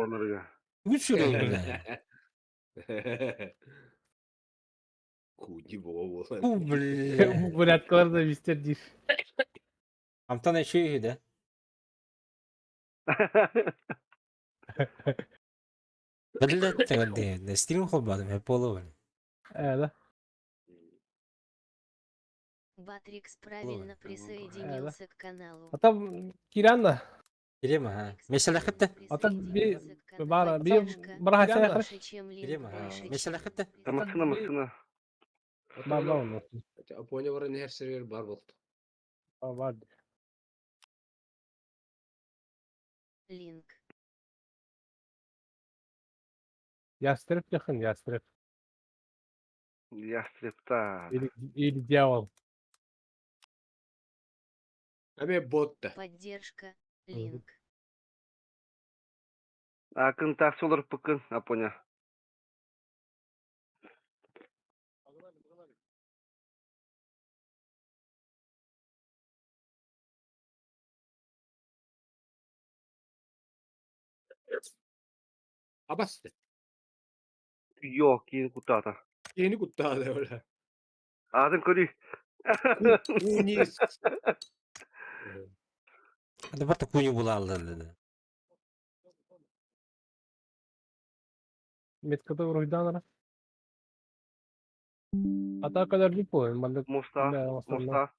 Онорга. Үгүс сүрүн бля. Куди буола. Бу бля. Буряткалар да бистер диир. Амтан эчи үһү да. Биллэ стрим холбаатым хеп буолуо. Ээ да. Батрикс правильно присоединился к каналу. А там Киранна. Кирем аха. Меселэхитте. А там би бара би бара Больше, чем линк, Кирем аха. больше, чем Меселэхитте. Тамасына масына. Бар бар онно. Апоня баран иһэр сиригэр бар буолта. Бар. Линк. Ястреб yakın ястреб. Ястребта. Или, или дьявол. Аме ботта. Поддержка. Линк. Акын таксы олар пыкын, Апоня. Абасты. Yok, yeni kutata. Yeni kuttağı öyle. Adın көрүй. Кунис. Это барта куни була алды. Меткада уруйданара. Атакалар липо. Маннык Моста, моста.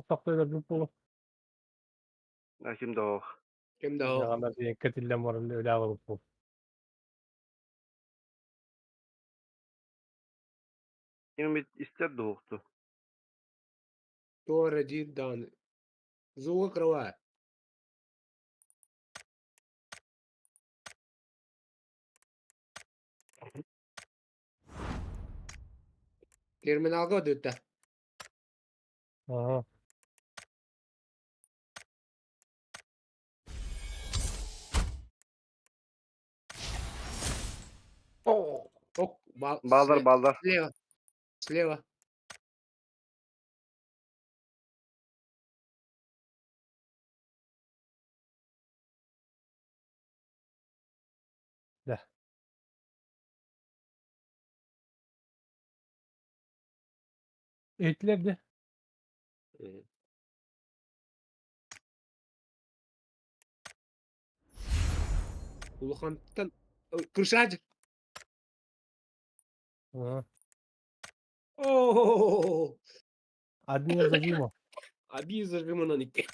Тохтойлор липо. Ким да ох. Ким да ох. Яғандар деген кетиллен бар өлі алып бу. Ким истер да охту. Тора дир дан. Зуга крова. Терминалга өтті. Ага. Ок, бал, Балдар, балдар. Слева. Слева. Да. Этлерdi. Улухантан Крышач. Ага. О, Одни зажима. Аби зажимана нике.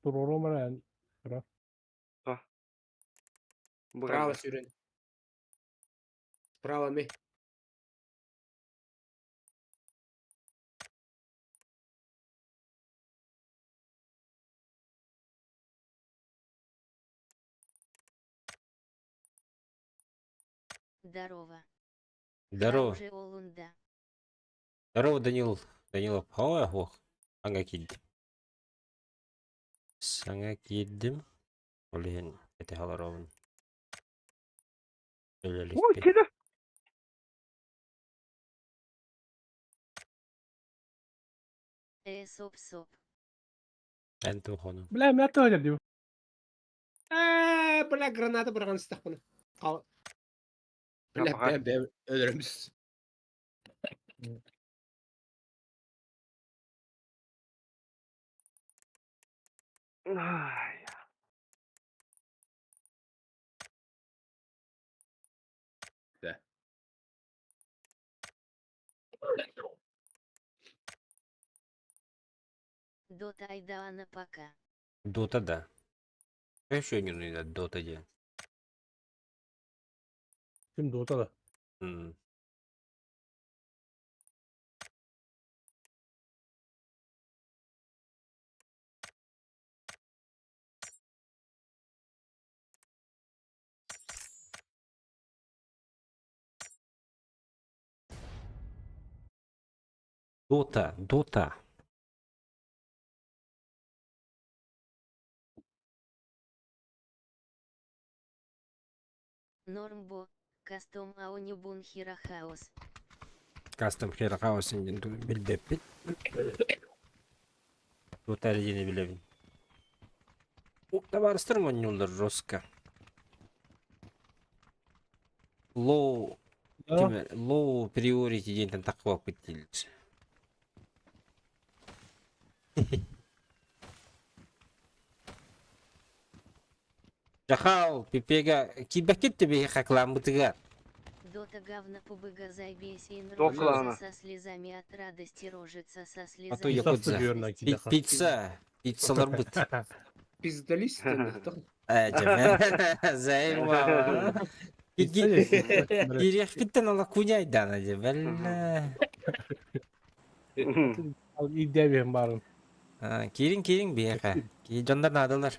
Турору Право сүрен. Право ме. Здорово. Здорово. Уже Олунда. Здорово, Данил. Данилов. Ой, ох. Аңа килдим. Саңа килдим. Олен, это халаровын. Ой, кеде. Соп соп. Эн тухону. Бля, мен тоже дип. Э, бля, граната быраган стахпына. Бля, бля, бля, өлөрөмүз. Ай. Да. Дота Айдаана пока. Дота, да. Я еще не знаю, Дота де. Ким Дота да. М. Дота, Дота. Нормбо, Кастом Аонюбун Хирохаус. Кастом Хирохаус диэн билбэппит. Тута эрэ диэни билэбин. Табаарыстар монньууллар жестко. Low, low priority диэнтэн таххыбаппыт дииллэр. Жахал, Пипега, киирбэккит да биһиэхэ кылааммытыгар. Дота говно пубыга заебейся Тоқ клана. рожица со слезами от радости рожица со А то слезами. якудза. Пицца. Пицца. Пиццаларбыт. Пиздалист. Э, дьэ, Займа. Киириэхпиттэн ала куняйдаана дьэ, бэллэ. Идея барын. Киириҥ, киириҥ биһиэхэ. Дьоннор наадалар.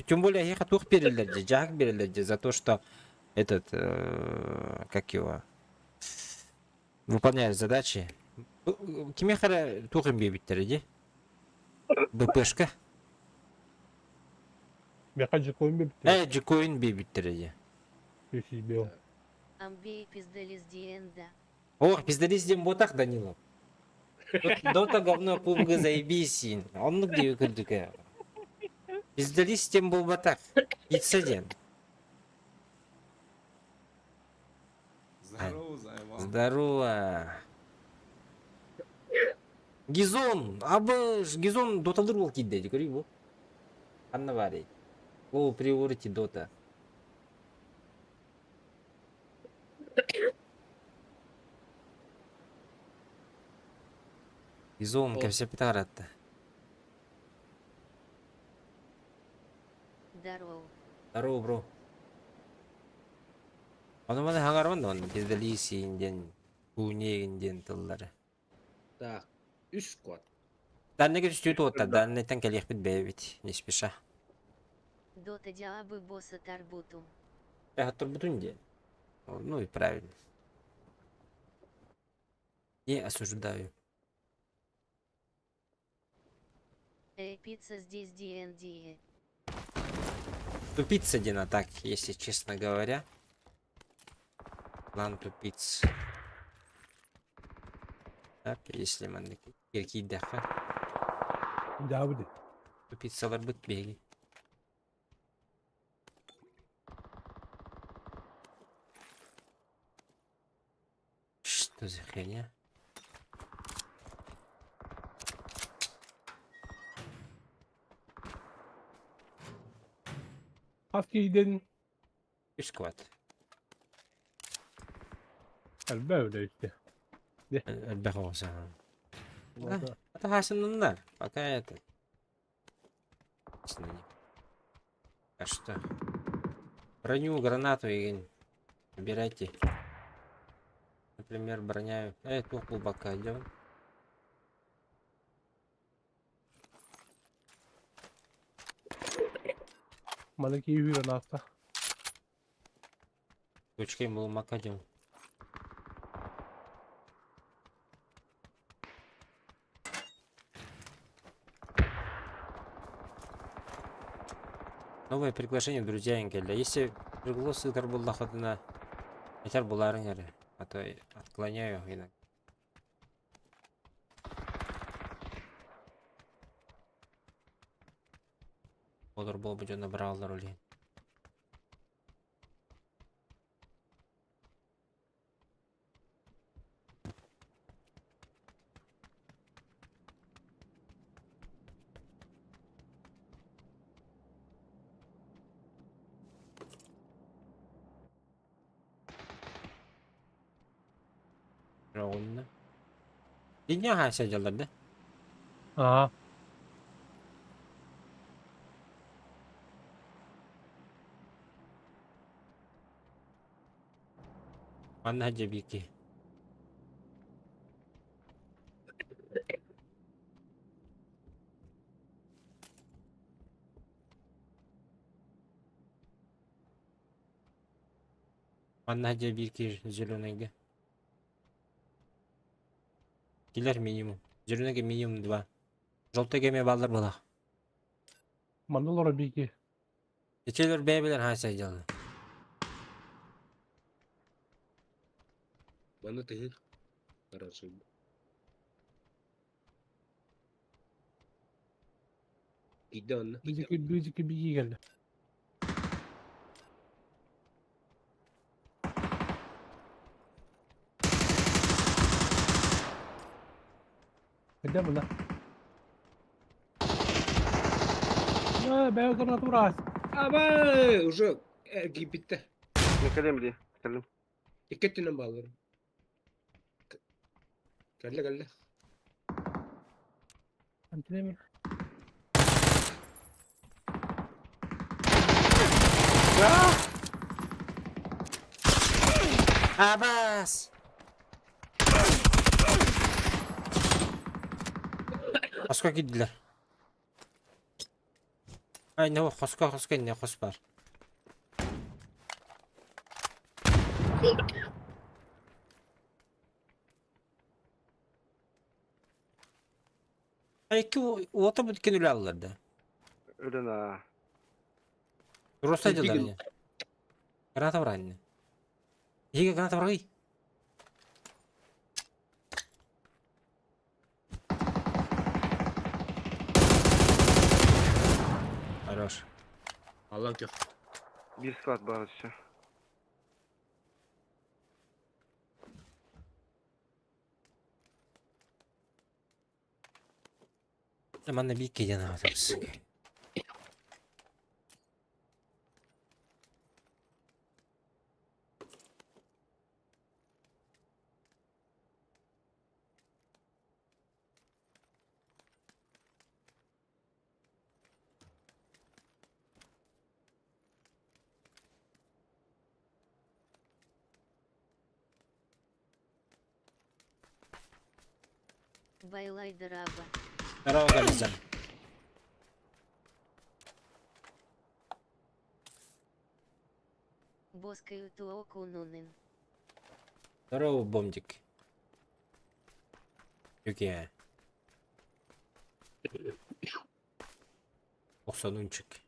Тем более эһиэхэ туох биэрэллэр дьэ, дьаһык биэрэллэр дьэ за то, что этот, как его, выполняешь задачи. Кимиэхэ эрэ туох им биэрбиттэрэ дии? БПшка? Миэхэ дьокуон биэрбиттэрэ. Э, дьокуон биэрбиттэрэ дии. Үс Амбей пиздализ диэн да. Ох, пиздализ диэн буотах, Данилов. Дота говно пубга заебись. Оннук диэби көрдүкэ. Пиздализ диэн буолбатах. Пицца диэн. Здорово, заебал. Здорово. Гизон! Абыш! Гизон доталыр буол киирдэ дии, көрүй бу. Ханна баарый? Low priority дота. Гизон кэпсэппит аҕыратта. Здорово. Здорово, бро. Ону-маны хаҥарбын да онно пиздалиисиин диэн, куунеегин диэн тыллары. Так, үс код. Данныгы түстүү туоттар, данныйтан кэлиэхпит бэйэбит, не спеша. Дота диабы босса тарбутум. Турбутун диэн. Ну и правильно. Не осуждаю. Эй, пицца здесь D&D. Тупица Дина так, если честно говоря. План тупиц. Так, если маннык киркийдэххэ. Дьаабы Тупицаларбыт биһиги. Что за херня? Хас киһиден Үс квад. элбэ үлэ истэ. Элбэх оҕо Это хасыннар. Пока это. А что? Броню, гранату и выбирайте. Например, броня. Туох глубоко идем. Маны киһи үүрэн ааста. Точкой был идем. Новое приглашение в друзья кэллэ. Если приглас ыытар буоллаххытына этэр булаарыҥ эрэ. А то отклоняю иногда. Олор буолбут дьоно быраҕаллар ол иһин. Ровно. Динья сылдьаллар да? Аа. Манна дьэбики. Манна дьэбики зеленыйга. Килер минимум. Зеленыйга минимум два. Желтый эмиэ бааллар буолах. Манна олоро бики. Ичилер бэйбилер ха сылдьаллар. Манна тыһы Хорошо. Киирдэ онно. Бизики бизики бии кэллэ. Кэллэ мына. Аа, бэйэ гранат ураас. Абай, уже эргийбиттэ. Мен кэлиэм дии. Кэллим. Икки өттүнэн бааллар. Кэллэ кэллэ. Антенемир. Абас! Хоско киирдилэр. Ай, не хоско, хоско иннэ хос бар. Ай, икки уота бүткэн үлэ аллар да. Өлөн аа. Роста Кирдигин. дьыллар ини. Граната баранны. Иһигэ граната барай. Хорош. Аллан көх. Биир склад баар өссө. Манна биир киһи аҕатабыз. Байлай дыраба. Здорово, Гализан. Боскаю туокунунын. Здорово, бомдик. Юке. Охсонунчик.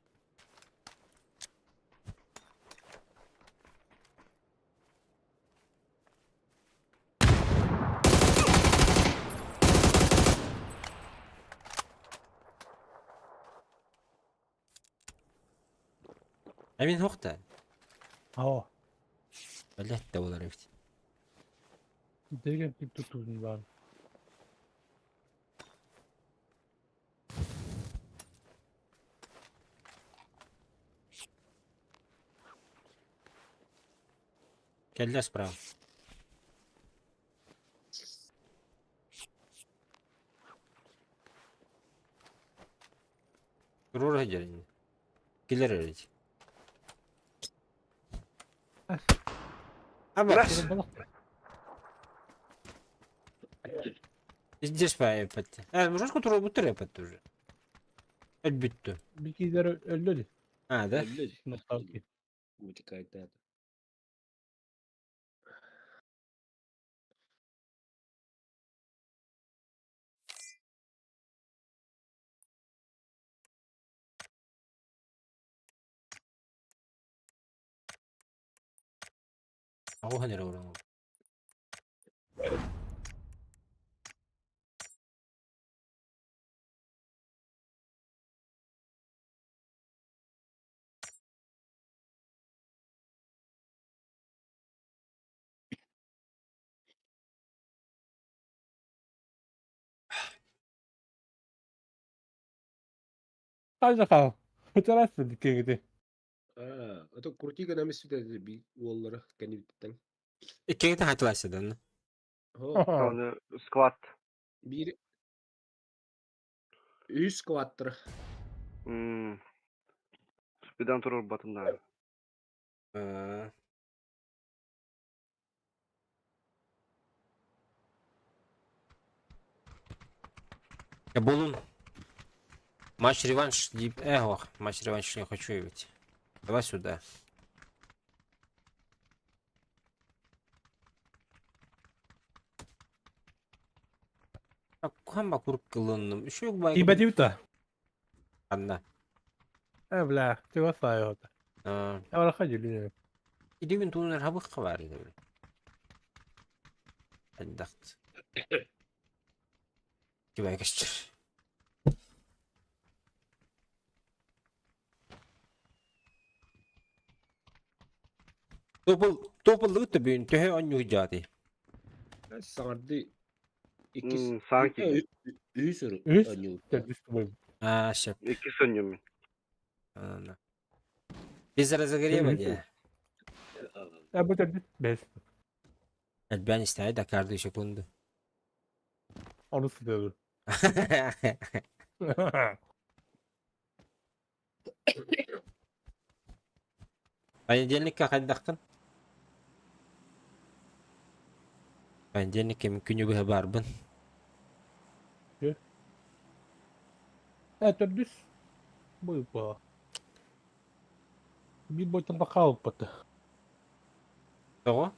Амин хуохта. Оо. Блять, да буолар эбит. Деген тип тутуун баар. Кэллэ справа. Туруора сылдьар ини. Киллэр эбит. Аба. Здесь по Э, туруорбуттар эппэт уже. Өлбүттү. Бикилер өллө дии. А, да? Өллө дии. Ностальгия. Мультикайда. Оҕуһан эрэ олорон. Хайда хаал. Ыраастын киҥити. Аа, ото крутига намис би уоллара кэннибиттэн. Иккигитэ хатылаасыдан. Хо, Оны склад. биир үс складтара. М. Спидан турар батым да. Булун. Матч реванш. Эх, матч реванш не хочу ведь. Давай сюда. Хамма курк кылынным. Үшөк бай. Тиибэтибит да? Анна. Э, бля, чугас аайота. Аа, Авара хадьылы. Илибин туунар хабыкка бар иде. Хайдах. Кибай көстөр. Топыл, топыллыгыт төбүн төһө онньуу дьааты. Саҥардыы иккис Саҥа киирдим. үһүс Үһүс? оонньуу. Төрдүс тубайым. А, сөп. Иккис оонньуум мин. Ана. Без разогрева Төрдүс. дии. Э, бу төрдүс. Бэс. Элбээн истээри да каждую секунду. Ону сытыарыр. Понедельникка хайдаххын? Понедельникка мин күнү быһа баарбын. Э, төрдүс. Бу Биир бойтон хаалбыт. Тоҕо?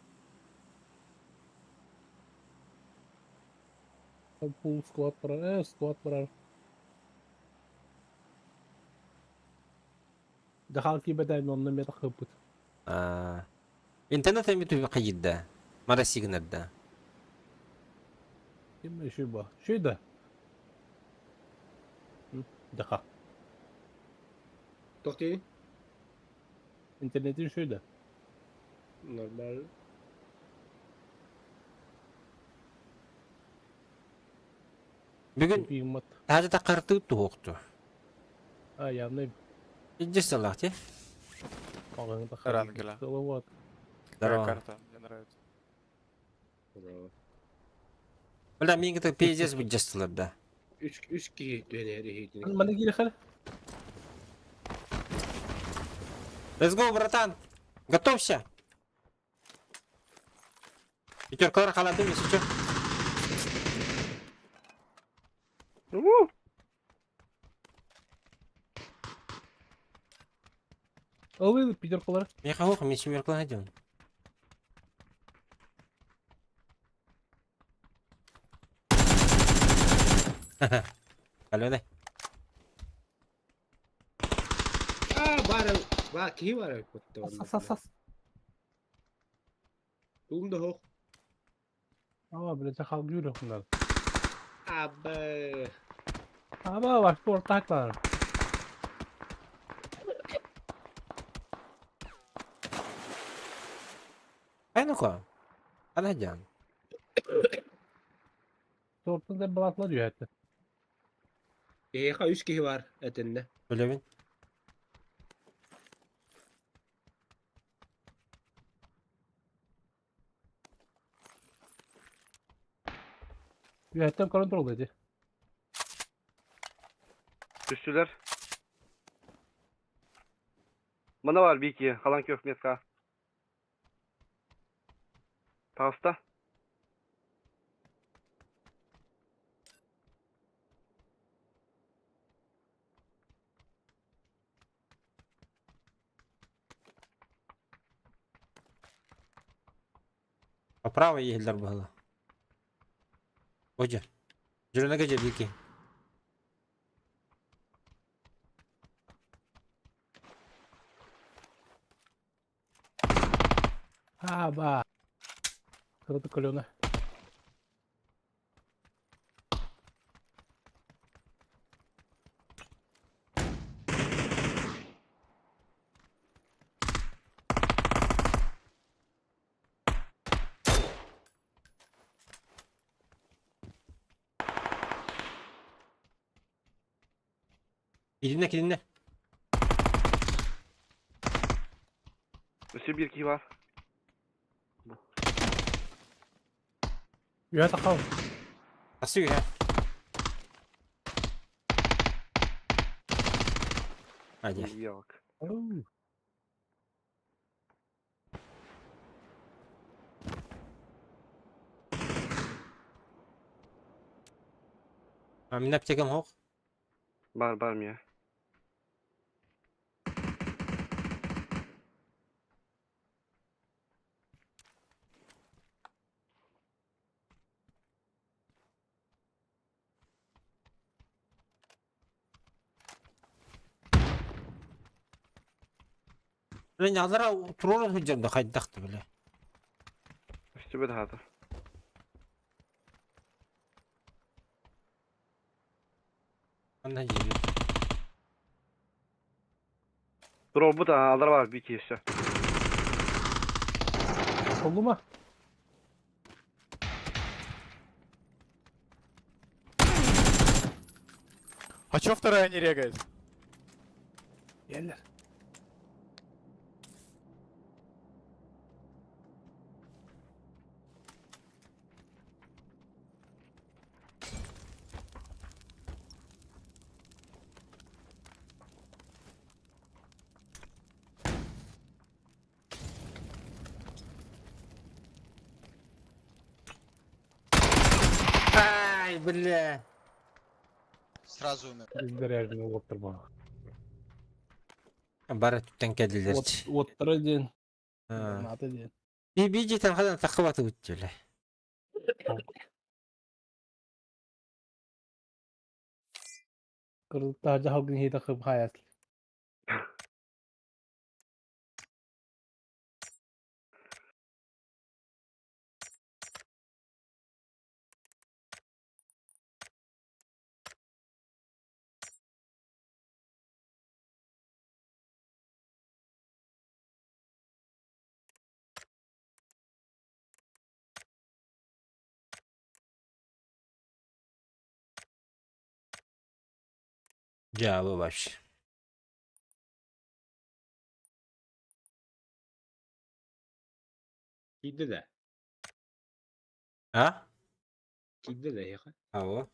Пул склад барар. Э, склад барар. Дахал киибэтэ онно эмиэ тахсыппыт. Аа, интернет эми түбэ хайыырда? Мара сигнарда. Ким еще ба? Шүй да. Даха. Туох диэний? Интернетин шүй да. Нормально. Бүгүн Пииммат. таһырдьа таххартыы туһуохту. А, явно Илдьэ сыллаах дии. Паланы таххар. Рангеля. Вот. Какая Здорово. карта? Мне нравится. Браво. Бля, мин кытта пиздец былдьастылар да. Үс үс киһи түһэн иһиитин. Маны киирэ Let's go, братан! Готовься! Пятеркалар халадым, если чё. Уу! Ылы пятеркалар. Миэхэ суох, мин семеркалар сылдьабын. Алена. Аа баар баа киһи баар Сас сас сас. Туум да суох. Аа, бля, захал гүрө хунар. Аба. Аба, ваш портаклар. Ай, ну-ка. Ана дьаан. Тортун да балатлар үһәтте. Эһиэхэ үс киһи баар этиннэ. Билэбин. Үһәттен контрол edi. Түстүлэр. Мана бар бики, халан көх метка. Таҕыста. Поправо иһиллэр быһыла. Одьа. Дьүрүнэгэ дьэ бики. Аба. Кыраты көлөнө. Килиннэ, килиннэ. Өссө биир киһи баар. Үһэ тахал. Тахсы үһэ. Адьа. Yok. А мин аптекам суох. Бар бар мия. Бля, ньаалара туруора сылдьар да хайдах да бля. Үстүбэт хаата. Анна дьиэ. Туруорбут алар бар бики еще. Oldu А чё вторая не регает? Yerler. Ай, бля. Сразу умер. Bizler оттырма. Бара түттен кэллилэр. Оттыра диэн. Ната диэн. Би-би хадан тахыбаты үттүлэ. Кырылта жаһалгын хейта хып хаяс. Cevabı var. Киирдэ да? А? Киирдэ да эһиэхэ? Ао.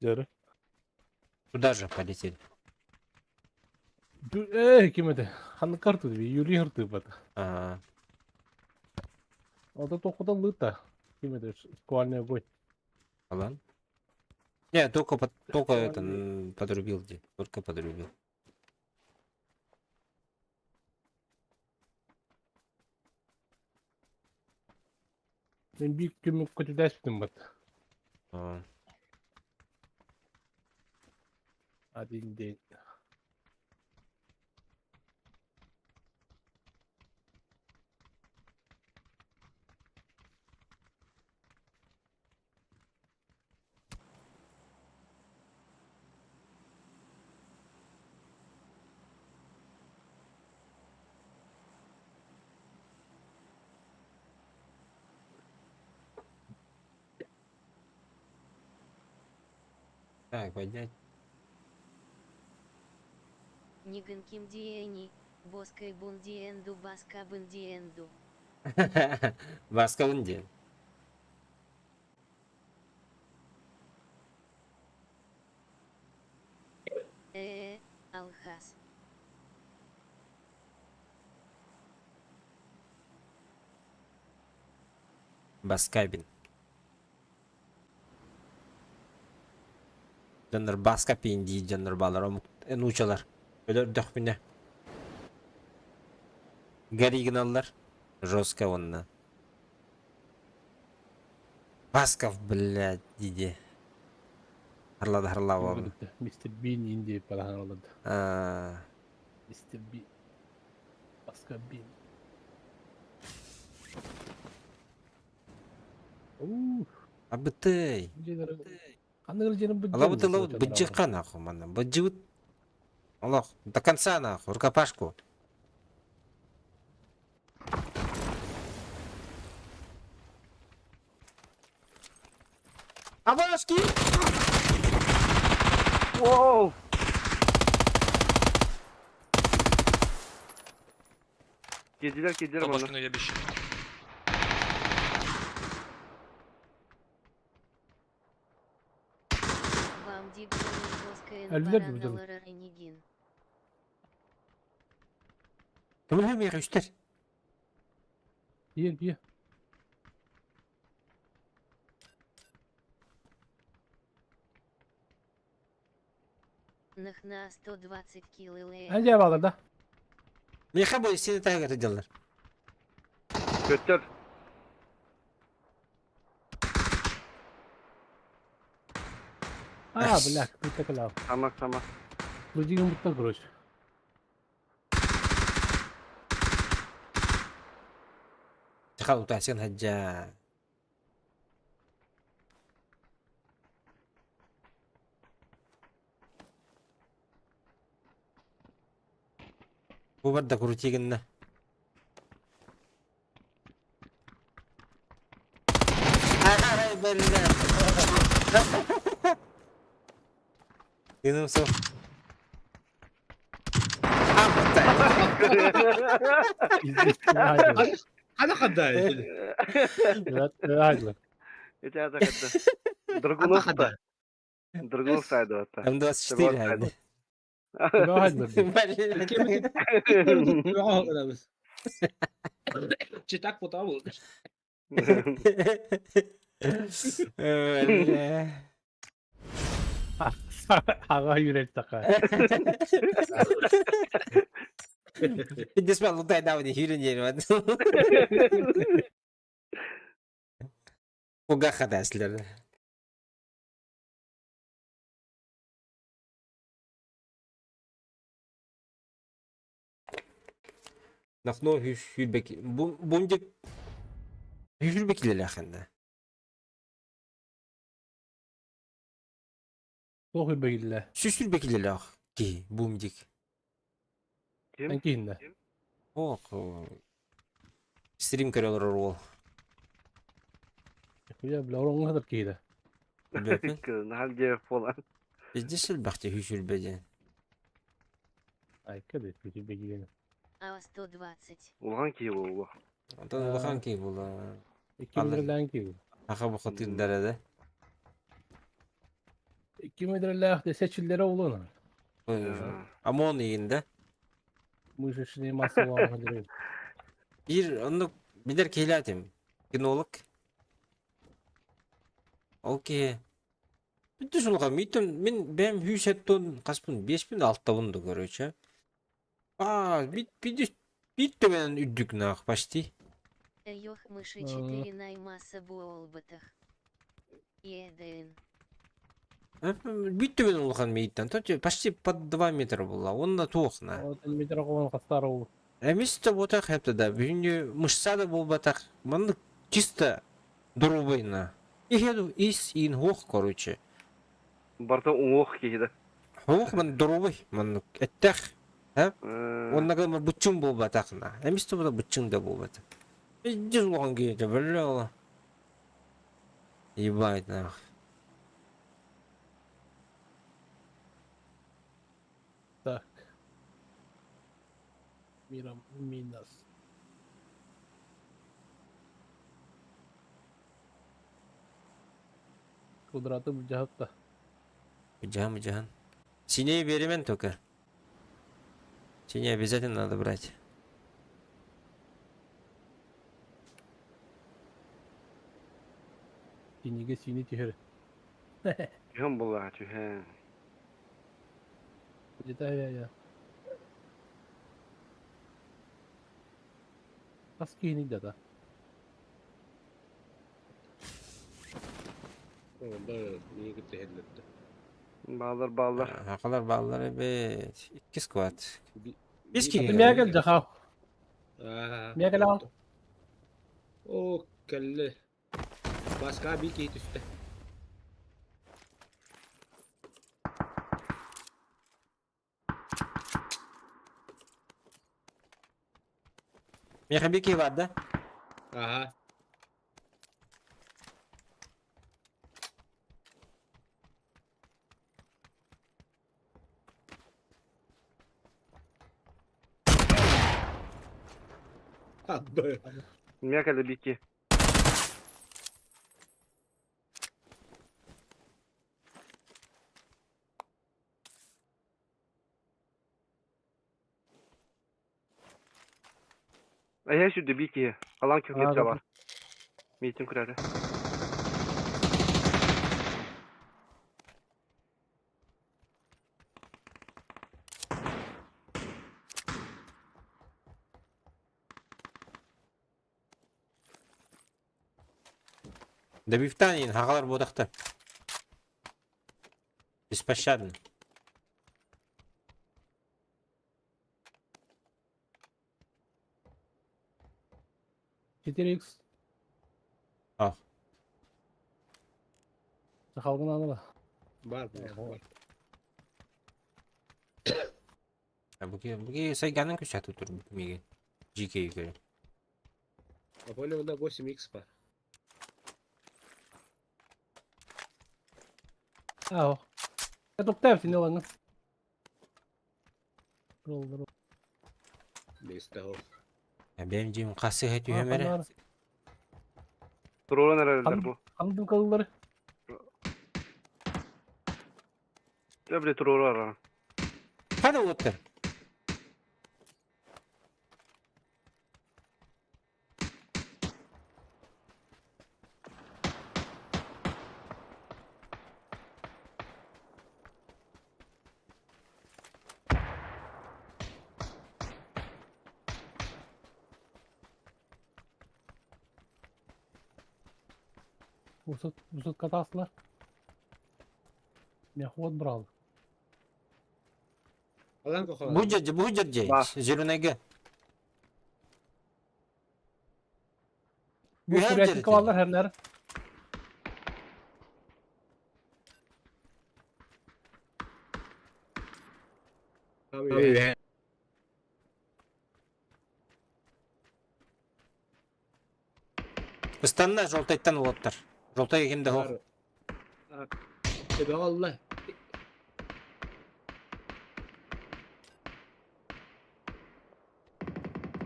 Дөрү. Туда же полетели. Э, ким это? Ханны карту би, Юрий хыртыпат. А, Ото тохотан лыта. Ким это? Шквальный огонь. Алан? Не, только, только это подрубил где. Только подрубил. Мен бик күмүк көтүдәспин бат. А, Один день. Так, поднять. Ниган ким диэни, боскай бундиэнду баска бундиэнду. Баска день. Алхас. Баскабин. Дьоннор баска пиин диир дьоннор баалар омук нуучалар өлөрдөхпүнэ гори гыналлар жестко уонна Басков блядь диде харлада харлаабабын Мистер Бин инди балахан олорду. Аа Мистер Бин. Баска Бин. Абытай Алабыт ылабыт быдьыкка нахуй манна быдьыбыт олох до конца нахуй рукопашку. Абашки! Воу! Кедилер, кедилер манна. Бабашкину ебище. Вам диггонин боскаен Өллөр бу дьон. бараналара ренигин. Кымыһы миэхэ үстэр. Биир биир. Нахна 120 килл. Эн дьэ баалар да. Миэхэ бу сини таһыгар сылдьаллар. Көттөр. А, бля, кыта кылау. Сама сама. Лудигин бутта, короче. Саха утасын хаджа. Бу барда крути гынна. Ай, бля. Тыыным суох. А, вот Хана хадаа. Это это когда. Драгунов та. Драгунов сайда это. М24. Читак потабыл. Бля. Аға үйрет тақа. Пиздец, лутай давни хюрен Куга хадаслер. Нахно хүлбек бумдик хүлбек илелэхэннэ. Тоқ үрбегілі. Сүсүлбек илелэх ки бумдик. Эн кейінді. Ох. Стрим көрөлөр ол. Я, бля, оңға қадыр кейді. Нахал пола. Пиздец элбэхти хүлбеди. Ай, кәде, үрбегілі. А120. Улан ки бу. Онтон улахан ки була. 2 метрлән кейді. Аха бу хатырдара да. 2 метрләх де сечілдері олуна. Амон игинде. Мышечный масса оңға Бир онну билер кейлятим. Кинолог. Окей. Бүтүн сулга митен мен бэм хүсеттон каспын 5 6 бунду короче. А, бит бит бит төбөнөн үдүк нах почти. Йох мыши 4 наймаса буолбатах. ЕДН. Бит төбөнөн улахан мейттен. Тот почти под 2 метра была. Он на туохна. Метр қоған қастары ол. Эмис те ботах хепте да. Бүгүнү мышца да болбатах. Маны чисто дурубайна. Ихеду ис ин хох короче. Барта уох киһи Хох ман дурубай. Ман эттех. Оннага ма буччун болбатахна. Эмис те бота буччун да болбата. Пиздец улахан киһи бля. Ебать нах. Так. Миром минас. Квадраты бұл Жахан, жахан. Синей беремен только. Синий обязательно надо брать. Синеге синий түһэр. Түһэн була түһэн. Где-то я я. Хас киһини дата. Да, не кытта Баллар баллар. Хакалар баллар эбет. Икки сквад. Биз Аты киһи. мягел жахау. Аа. Мягел ал. О, кэлле. Баска би кей түстэ. Мехабики бар да? Ага. Абы. Мякали бики. А я сюда бики. Алан А, кюхнет да. бар. Митим күрәле. Добивтан хагалар буотахтар. Беспощадно. 4x. Ал. Сахалгын аны Бар, бар, бар. Бу сайганын күсәтү тур миге. GK көрө. Аполло на 8x бар. Ау. Я топтайм сени алаңын. Рол, рол. Месте ол. Бэм жим касы түһәмәре. Туруран эрэллэр бу. Хандым калылары. Дьэ били туруору Хана уоттар. Усут, усут катасылар. Мехвод брал. Алан кохалар. Бу жерде, бу жерде. Ба. Зеленайга. Бу Үһәр сүрәтин жерде. калалар хәрләр. Ыстанна жолтайттан уоттар. Жолтай кимде хох. Эбе алла.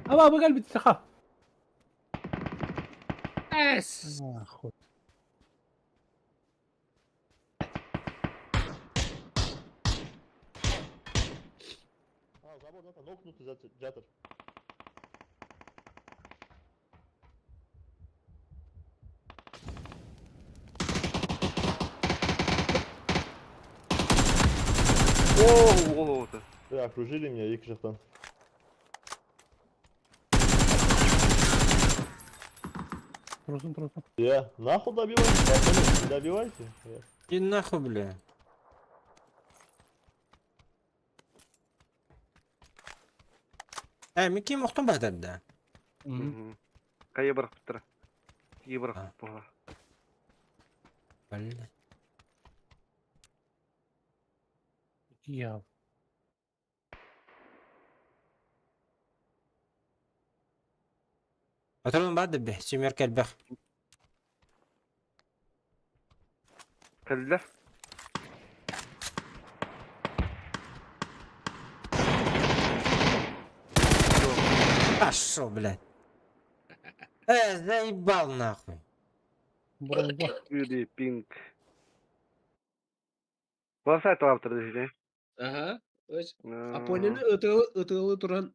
Ама бу гел бит саха. Эс. Нахуй. А, забор, это нокнутый жатыр. Оо, ол оты. Бля, окружили меня екі жақтан. Турсун, турсун. Я, нахуй добивайте, пацаны, не добивайте. Я. Иди нахуй, бля. Э, мен ким оқтон баһдадда. Кайы бырахпыттара. Тиги бырахпыт буола. Бля. Я. Оторон баһда бе, семер кэлбэх. Кэллэ. Пошел, блядь. Э, заебал нахуй. Бронза. Үди пинг. Басай талаптыр десең. Ага. Өз. Аполлоны ытылы туран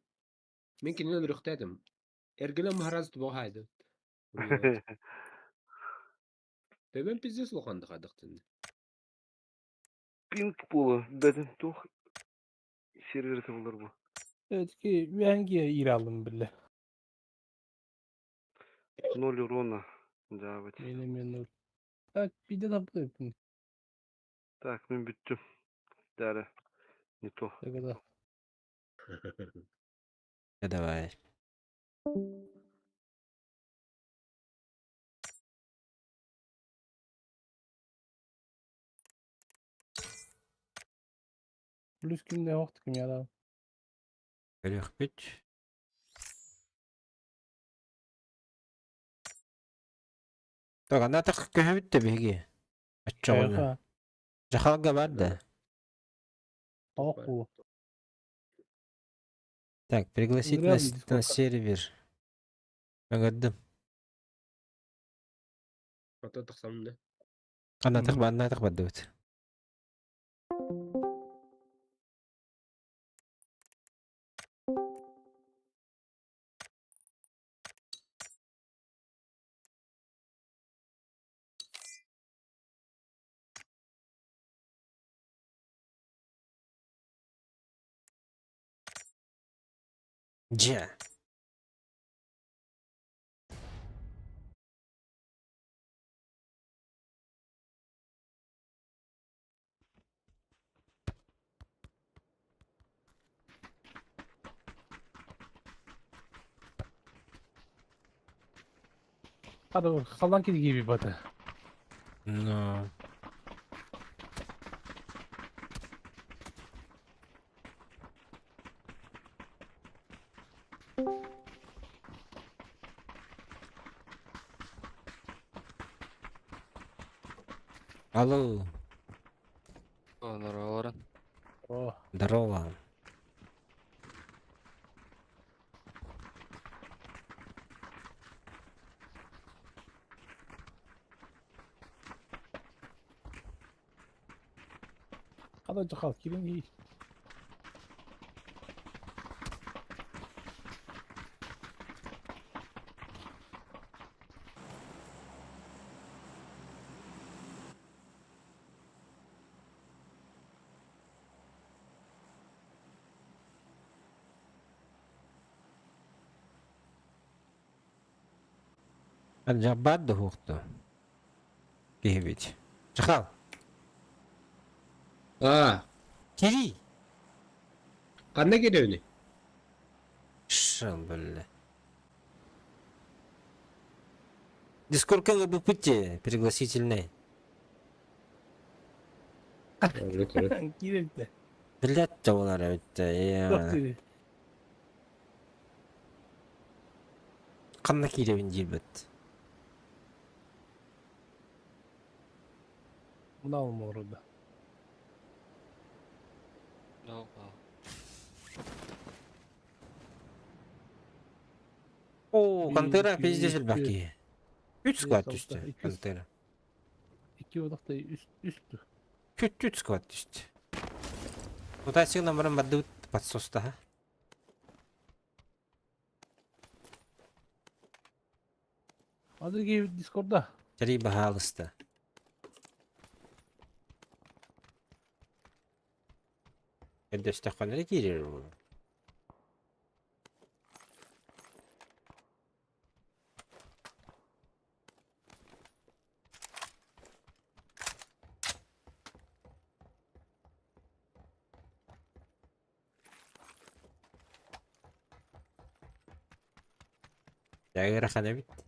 мен кинен өлүрүхтээдим. Эргиле махараз тубо хайды. Төбөн пиздец лоханды хадыктын. Пинг буолу. Бөтен тух серверде болар бу. Evet ki üengi iralım bile. Ноль урона. Да, вот. Benim yanım. Так, bir de tapı yapın. Так, мен бүттүм. Дәрі. Не то. Ne kadar. Да давай. Плюс kimde yoktu kim ya da. Көрөх бүт. Так, ана так көһөбүт да биһиги. Аччоҕуна. Жахалга бар да. Tavuk bu. Так, пригласить Зря на, мы на дискорд. сервер. Агадым. Ата тахсамны. Ана Мгм. тах ба, ана тах бадыбыт. Дже. Халан киргиби бата. Ну. Алло. Здорово. О. Здорово. Хада жахал кирин и. Жаббат да Киһибит. Чахал. Аа, Кири. ханна кирэбиний? Шын, бля. Дискордка ЛБПТ пригласительный. Кирин. Блядь, олар өтті. Қанна киребин дейбіт. Мына алморуда. О, Кантера Iki, пиздец iki, бәки. Үч склад алты, түсті. iki. Кантера. Iki odakta üst üstü. Күт үч склад түсті. Мутация номерін барды подсоста. ха? Adı gibi Discord'da. Три бағалысты. Өндесті қаныры керер бұл. Жайғыра қана бит.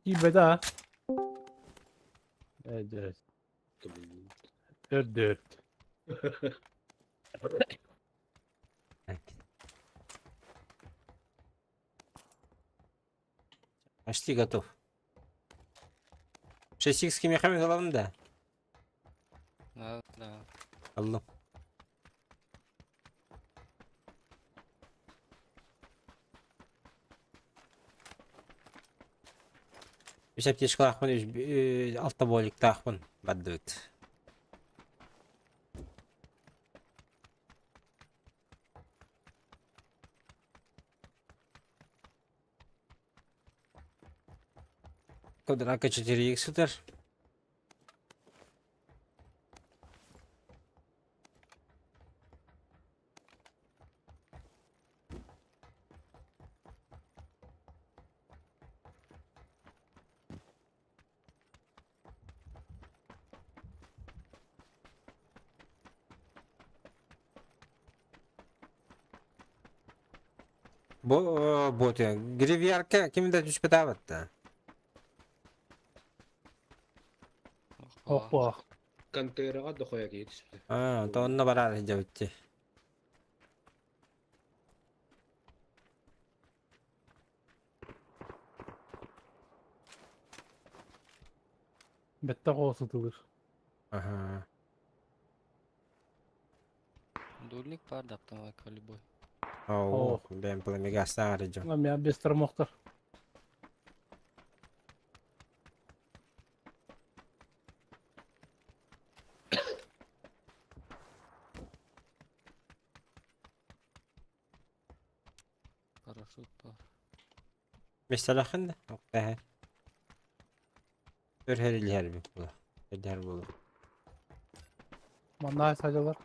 Gibi daha. Evet evet. Dört dört. Так. Почти готов. 6х кимехами головында. Да, да. Алло. Үс аптечкалаахпын, үс алта боликтаахпын бардыбыт. Квадрака 4х сытар. Бо бот Гривьярка кимде түспетабатта. Опа. Контейнерға дохуя кейт. А, то онно барар дебитти. Бетте қосытылыр. Ага. Дульник пар да автомат любой. Оо, бен пламега сары жон. Мен бес тармақтар. Парашют пар. Меселахын да. Окта. Өр хэрилиһэр эбит була. Эрдэһэр буолуо. Манна садьалар.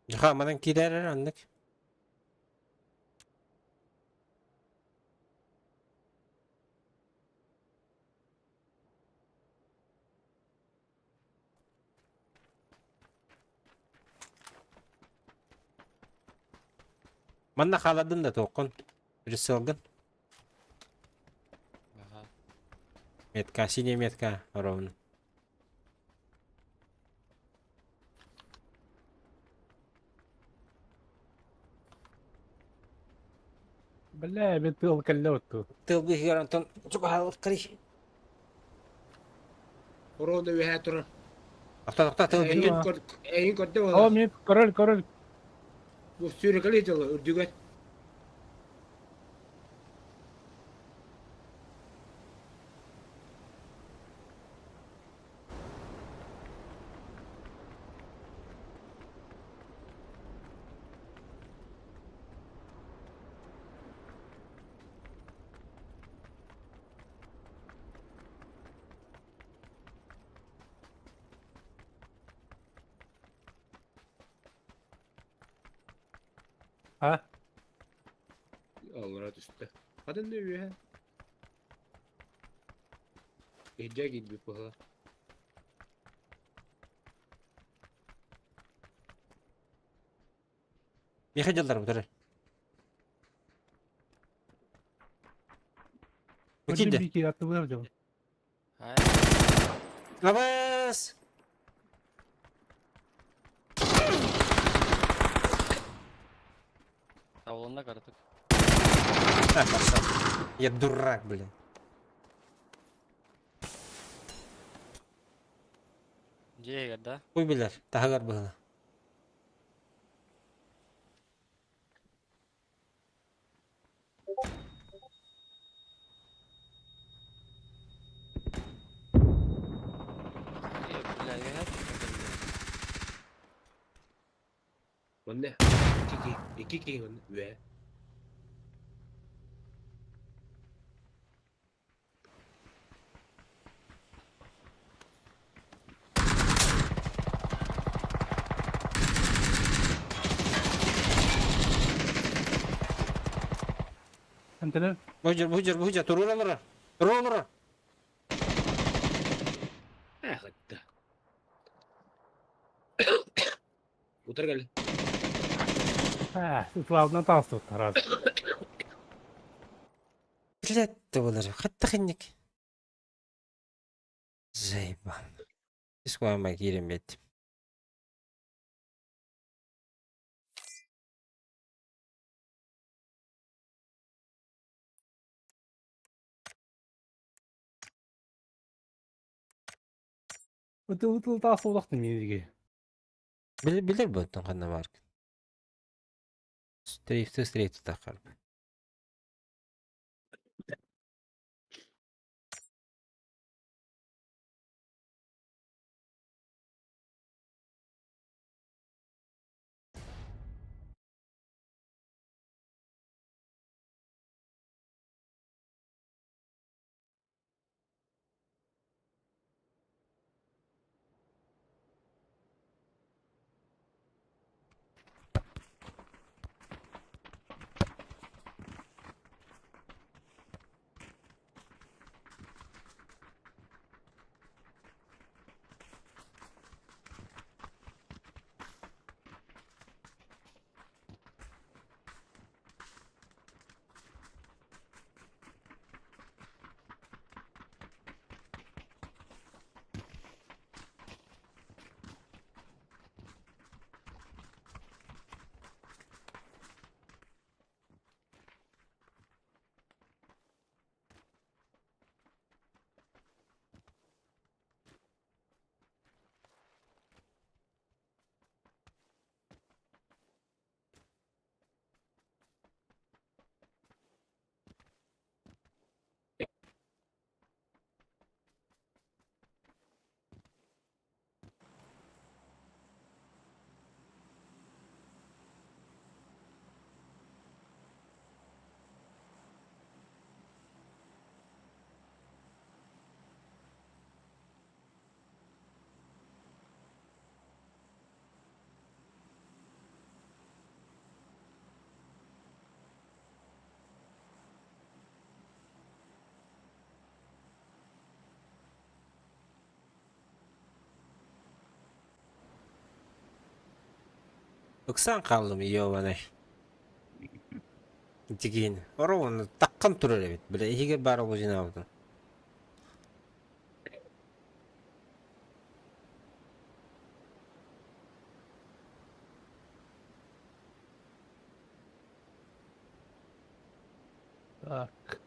Дьаха манан киирэр эрэ оннук. Манна хаалардын да туоххун? Прицелгын? Ага. Метка, синяя метка ровно. Бля, мен тыал кэллэ отту. Тыл быыһыгар онтон чугаһаалык Корона үөһээ турар. Охто, охто, тыл Эйин көр, эйин көрдө О, буолар. мен король, король. Бу сүүрэкэлии дьылы үрдүгэр. А? Аллара түстэ. Хатын да үөһэ. Иһдьэ киирбит быһыла. Миэхэ дьаллар бутары. Бу Көрдүм киирдэ. бики аттыбыар дьон. Ай, Лабас! Тавлана картык. А, пошел. Я дурак, блин. Дьиэгэр да? Хуй билэр, таһыгар быһыла. Е, бля, я Манна икки киһи, икки киһи манна үөһэ. Антенер. Бу жер, бу жер, бу жер, турура олорор. Турура олорор. Эх, Утар кэлли. А, ытылабынан таҕыстыбыт раз. Блядь, болар. Хатта хинник. Заебал. Искуама киирэн бэт. Ытыл ытыл таҕыстыбытахтын мииги. Билер билер буоттан ханна баар. Стрейф стрейф тутаххар. Ыксаан хааллым ёбаный. Итигиин. Оруобуна таххан турар эбит. Бile иһигэр баар олузинаабытым. Так.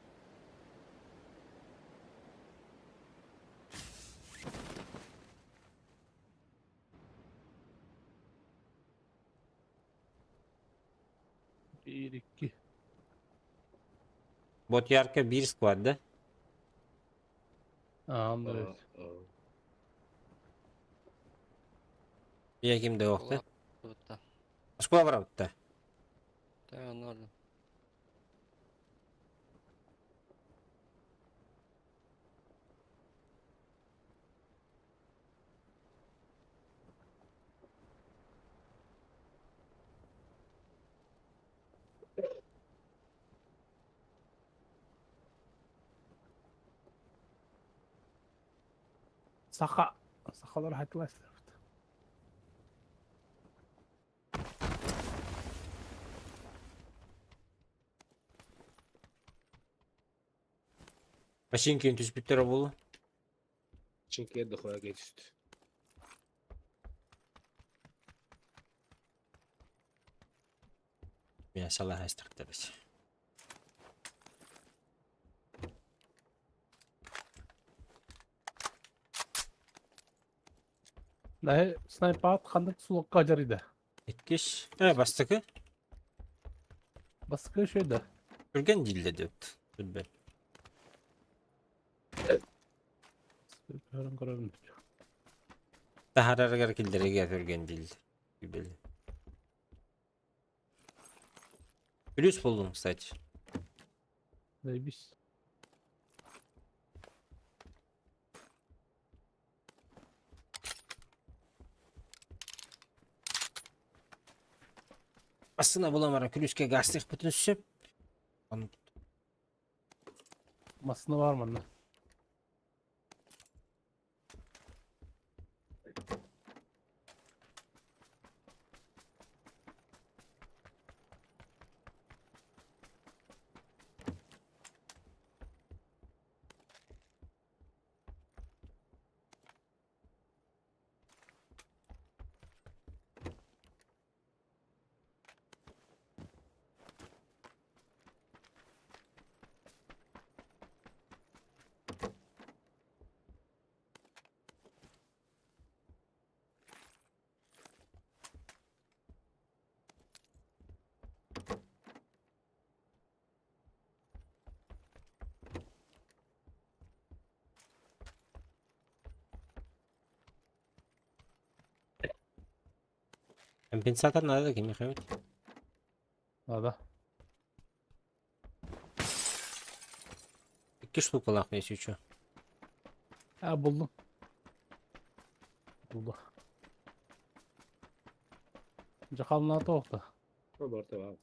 Биир, икки. Бот ярко биир склад, да? Аа, онно эбит. Я ким да охта. Оскуола. Оскуола барабытта. Та норм. Саха. Сахалар хатыластар. Машинкин түспүттэр буолу. Чинкер дохуя кетүстү. Мен салаха истахтабыз. Наһы снайпаат ханнык сулукка жарыйда. Иккис. Э, бастакы. Баскы шөйдө. Түрген дииллэ диэбит. Билбэт. Көрөн көрөбүн. Таһаарарыгар киллэригэр түргэн дииллэр. Били. Плюс буллум, кстати. Заебись. Астына булан баран күлүскэ гастыахпытын сөп. Ону Массына бар манна. Компенсатор надо кимиэхэ эбит? Надо. Икки штукалаах если чё. А, булдум. Булду. Дьахална тоохта. Барта баар.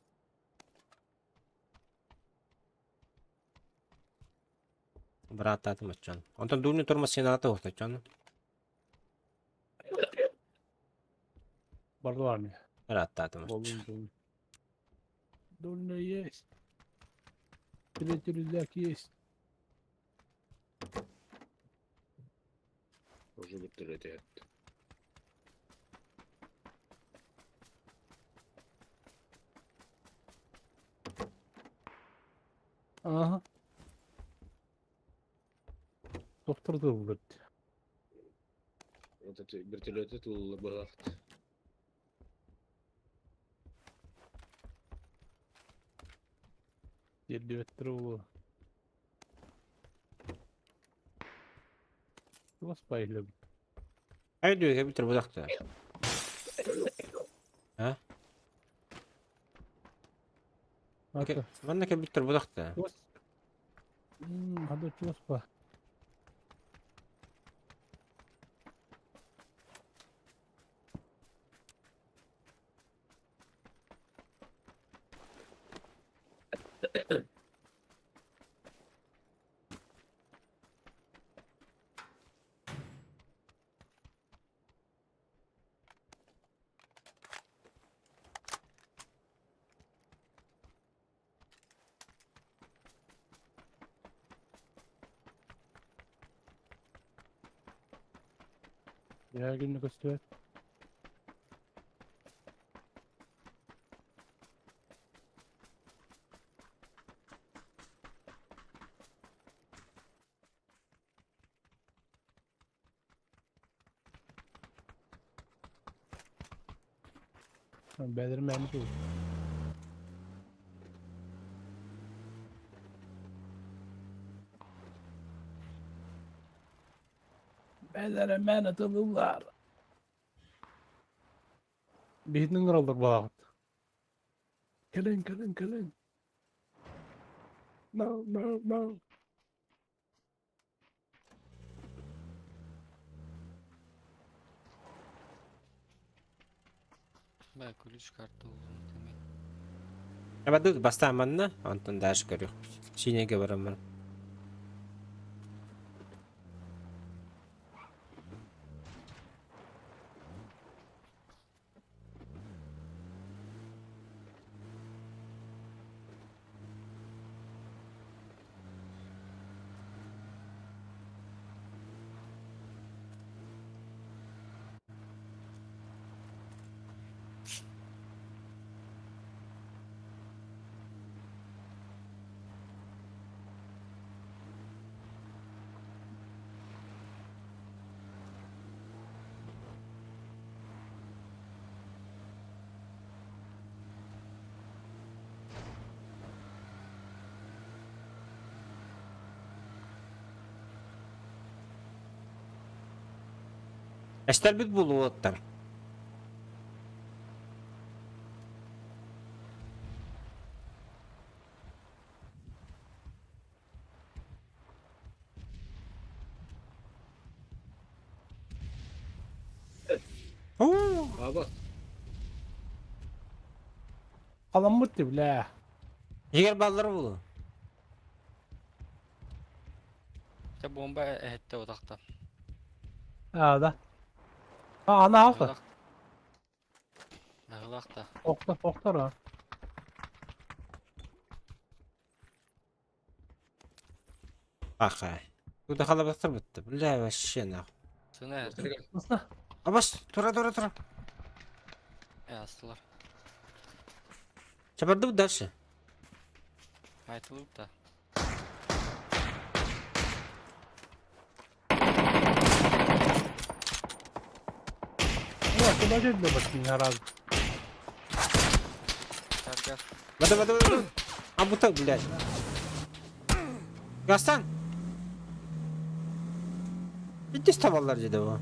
Бырааттаатым оччону. Онтон дуурни турма сената охточчону. Барды бар мне. Бырааттаатым оччо. Булдум, булдум. Дульный есть. Третий рюкзак есть. Уже вертолет. Ага. Доктор да Вертолеты тулла быһаахт. Тиэрдибэттэр буолуо. Туос байлым. Айдү эбитер будахта. А? Ата. Манна кэлбиттэр будахта. Туос. Хада туос ба. Я күннү көстүбэт. Бэдэр мэм туу. Бэдэр мэн атылылар. Биһитин ыҥыраллар балаҕыт. Кэлин, кэлин, кэлин. No, no, no. Бля, ключ карту угун. Абадыт бастаан манна, онтон дальше көрүөхпүт. Сиинэгэ бараммын. Эстэрбит буолуоттар. Аба. Халаммыт ти бля. Егер баллар булу. Те бомба эһэтте утахта. А, да. А, ана алты. Быһылаах да. Охтор, охтор а. Ахай. Куда халабастар бытты. Бля, вообще нахуй. Сына эһэтте. Насна. Абас, тура, тура, тура. Э, астылар. Чабарды дальше. Айтылып да. О, куда же для башни раз. Тарга. Бада, бада, бада. А бутак, блядь. Гастан. Итис табалар деді bu.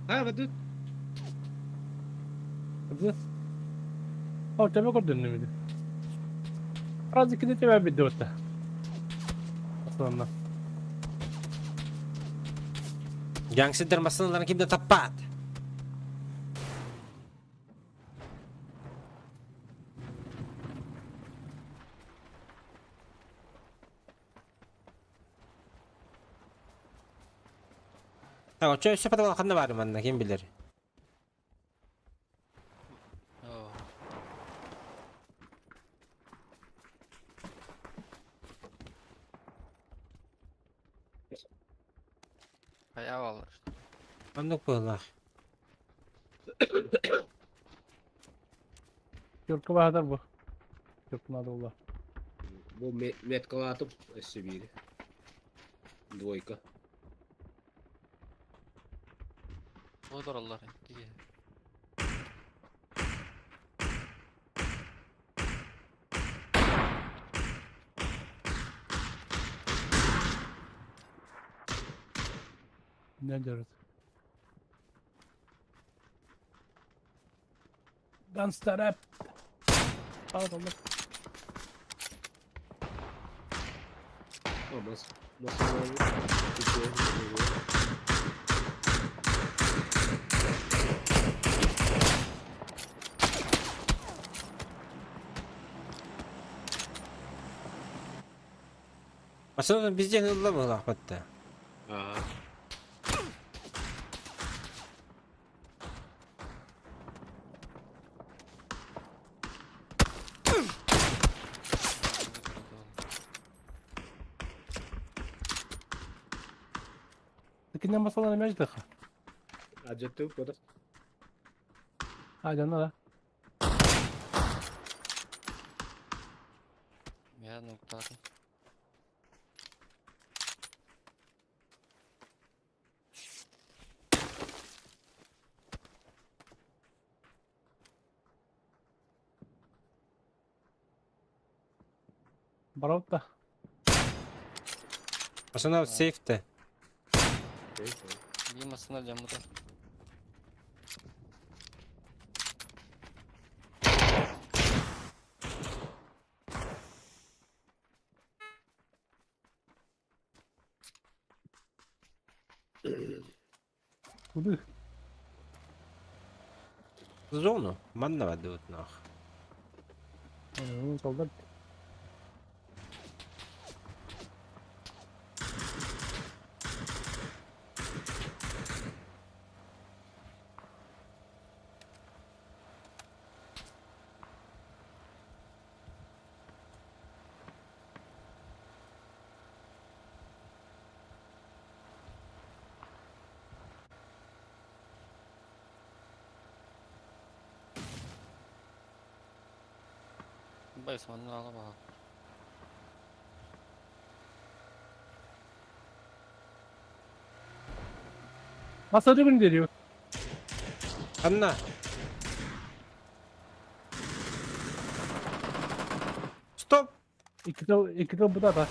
Ha, бадыт. О, тебе көрдүн миди. Раз икки тебе бидди отта. Асланна. Гангстер масыналарын кимде таппат. Так, очо өссө патабал ханна бар манна ким билер. Оо. Хайа баллар. Оннук буоллах. Юрка баһадар бу. Юрка надо было. Бу меткалатып өссө биир. Двойка. Бодороллар. Икки. Не держит. Gangsta rap. Pardon. О, мас. Мас. Масыналарын бізден ылла буоллах батта. Аа. Иккинэн басалар эмэ дьытыха. Адьаттыы кодах. А, дьонно да. Я нуктаатым. Барабыт да. Машина сейфте. Биир массыына дьаммыта. Куды? Зону. Манна бардыбыт нах. Солдат. Байс манна ала баҕа. Масса күн дириу. Анна. Стоп! Икки тыл, икки тыл бутата.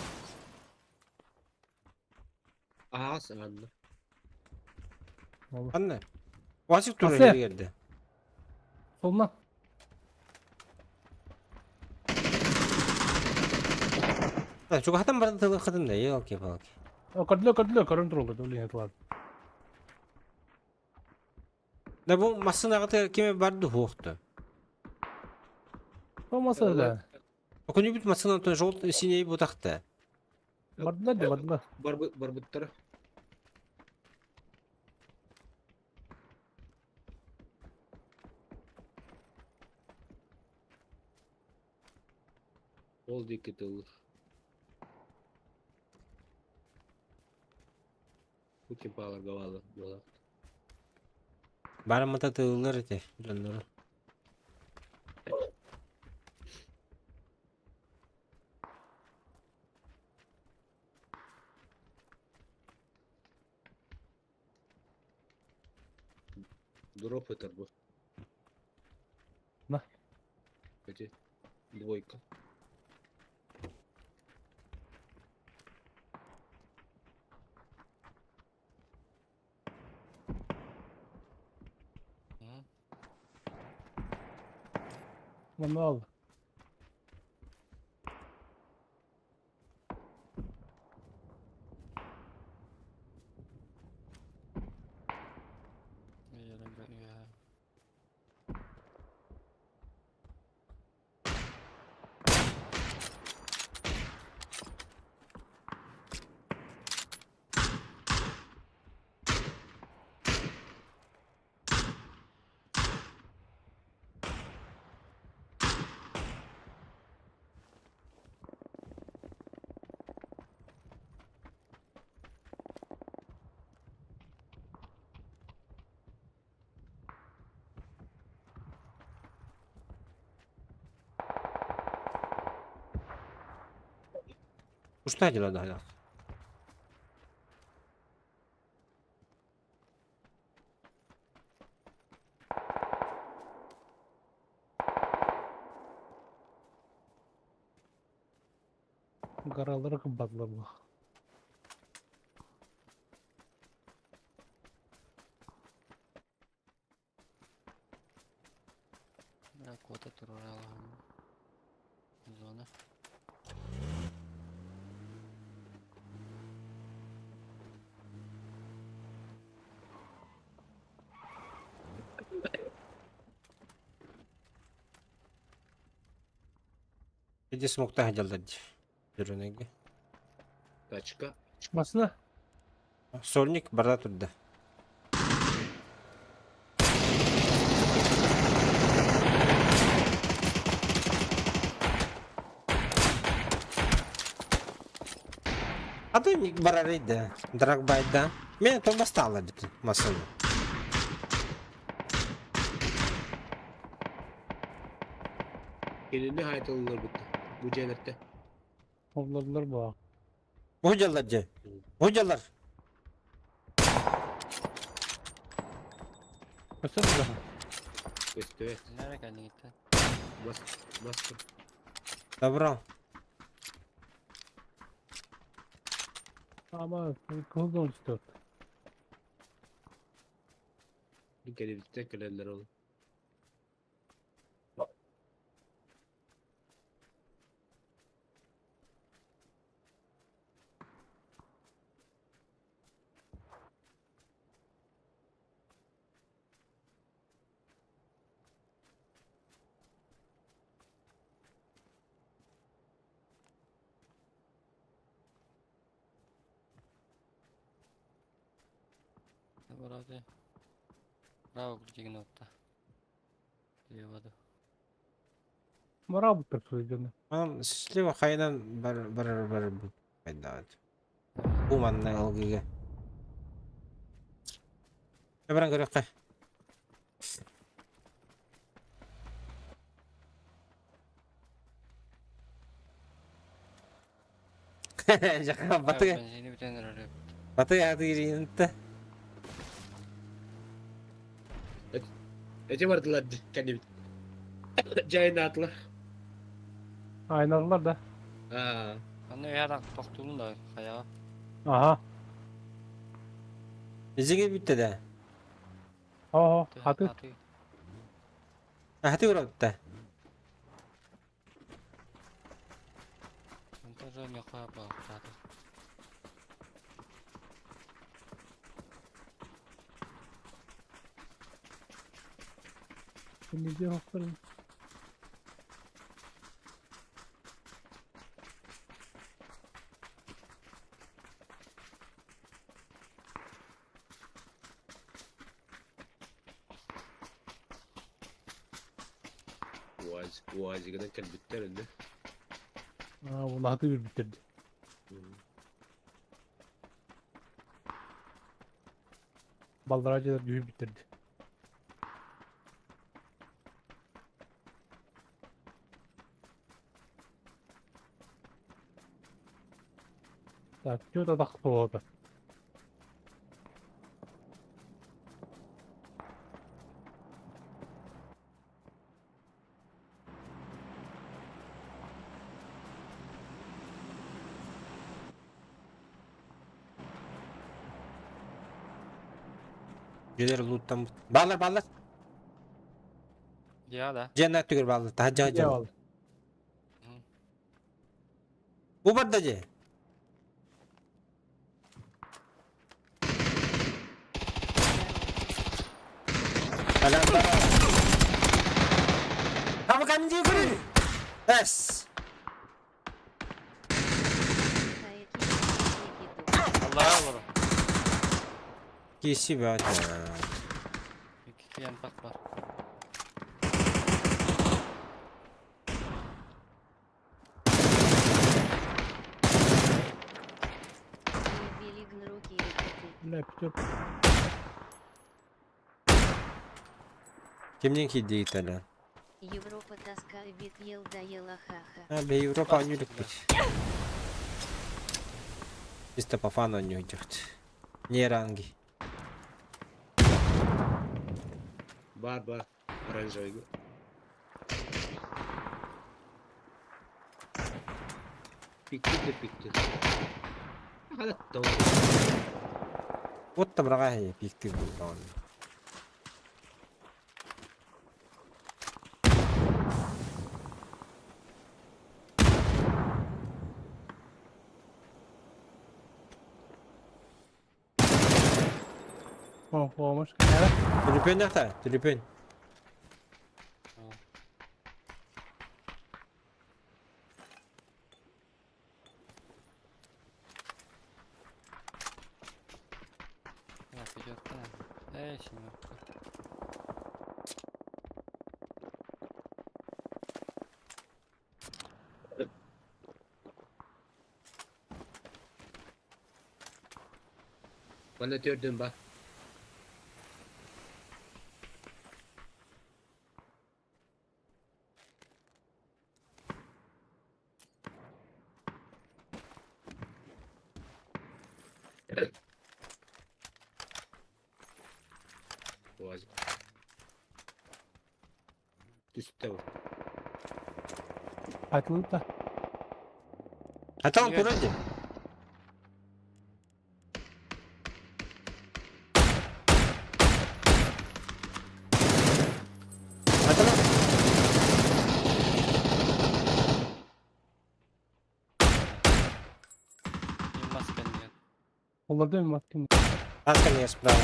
Аас анна. Анна. Васик турар Асы. кэлдэ. Солна. Чугаһатан баран тылы хатын да, елки-палки. Көрдүлө, көрдүлө, көрөн турулду, өлүн тылар. Да бу массынаҕыта киме барды хуохту. Болмаса да. Окунүбүт массыынан желтый синий бутахта. Бардылар да, бардылар. Барбыттара. Ол диэки тыллар. Бу кимпааларга баалар буолар. Бараммыта тыыллар ити дьоннору. Дроп ытар бу. На. Эти двойка. Манна ал. Ушта дела да. Гаралары кымбатлар бу. Куота турар Зона. Иди смокта дьаллар Жүрүнеге. Тачка. Масына. Сольник барда турда. Аты барар да. Драгбайда. Мен томбастаалар бүтүн массыына. Кинини хаайтылылар бутта. Бу дьиэлэртэ. Оллордулар буо. Бу дьаллар дьэ. Бу дьаллар. Өссө да. Көстүбэт. Nereye geldin gitti? Мас маска. Добро. Ama кылган үстө. Кэлибиттэн кэлэллэр ол. Вроде. Браво, ключигнутта. Леводу. Мара буттар суйдуну. Анан слева хайынан бар бар бар хайдаат. Бу манна алгыга. Эбран көрөккө. Жака баты Бензини бүтэн эрэр. баты атыыринта. Эти бардылар кэннибит. Дьайнаатылар. Айналар да. Аа. Аны яра тохтулун да хаяга. Аха. Бизиге бүтті да. Ого, хаты. Хаты урапта. Тоже не хуя был. Şimdi hokkun. УАЗ УАЗигынан кэлбиттэр инде. Аа, bunu хаты bir bitirdi. Baldaracılar gücü bitirdi. Так, что то так было? Жүлер луттан. Балар балар. Я да. Жена түгөр балар. Тажа жа. Eyvallah. Бу барда же. Алан бар. Там канди көрүн. Эс. Allah'a olur. Кеси бат. İki yan bak var. Бля, пятерка. Кимден кийди италия? Европа тоска бит ел да ела хаха. А, бе Европа анюлик бит. Чисто по фану не уйдет. Не ранги. Бар бар. Оранжевый. Пикти да пикти. Хада Вот там рога я пикты был он. О, помощь. Түлүпен жақта, түлүпен. Ya пятерка. Эй, семерка. Манна төрдүн ба. Уазик. Түстэ бу. Айтылып да. Хотя он вроде. Олордо мен маскын. Маска не справа.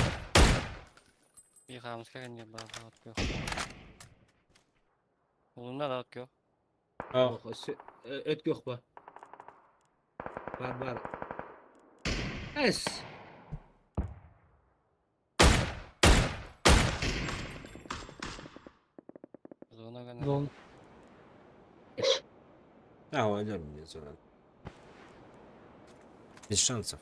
Bir маска не бар, yok. Улунна да yok. Өт yok ба. Бар бар. Эс. Зон. А, өлөр мне зона. Без шансов.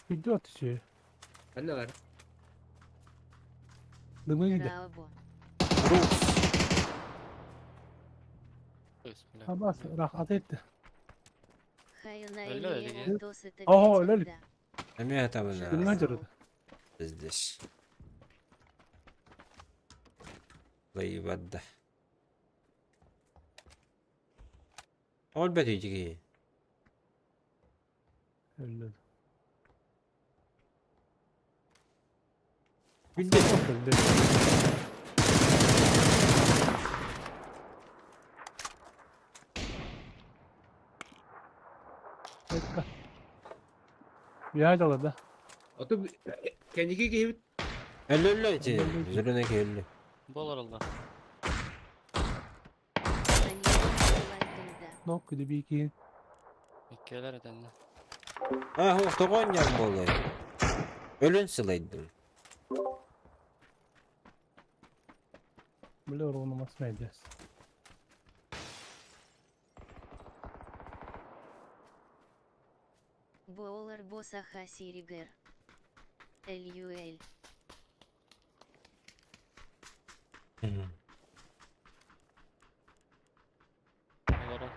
Идет все. Ханна бар. Дымы гиде. Раобо. Рус. Абас рах етті. Хайна Öyle öyle или gel. Лондос это Ого, ведь öyle. да. А меня там Дымы на жүрді. здесь. Воевать. Ол бәт үйдіге. Өлді. Білді. Өлді. Айтка. Bir да. Ото кэнники киһибит Өлі өлі эти. Зеленый өлі. Болар oldu. Они да. Нок күді бейкен. Иккилер этенне. А, тоғон ян болы. Өлін сылайдым. Біле ұрғыны масмайды. Боолар босаха сиригер. ЛЮЛ. Олар.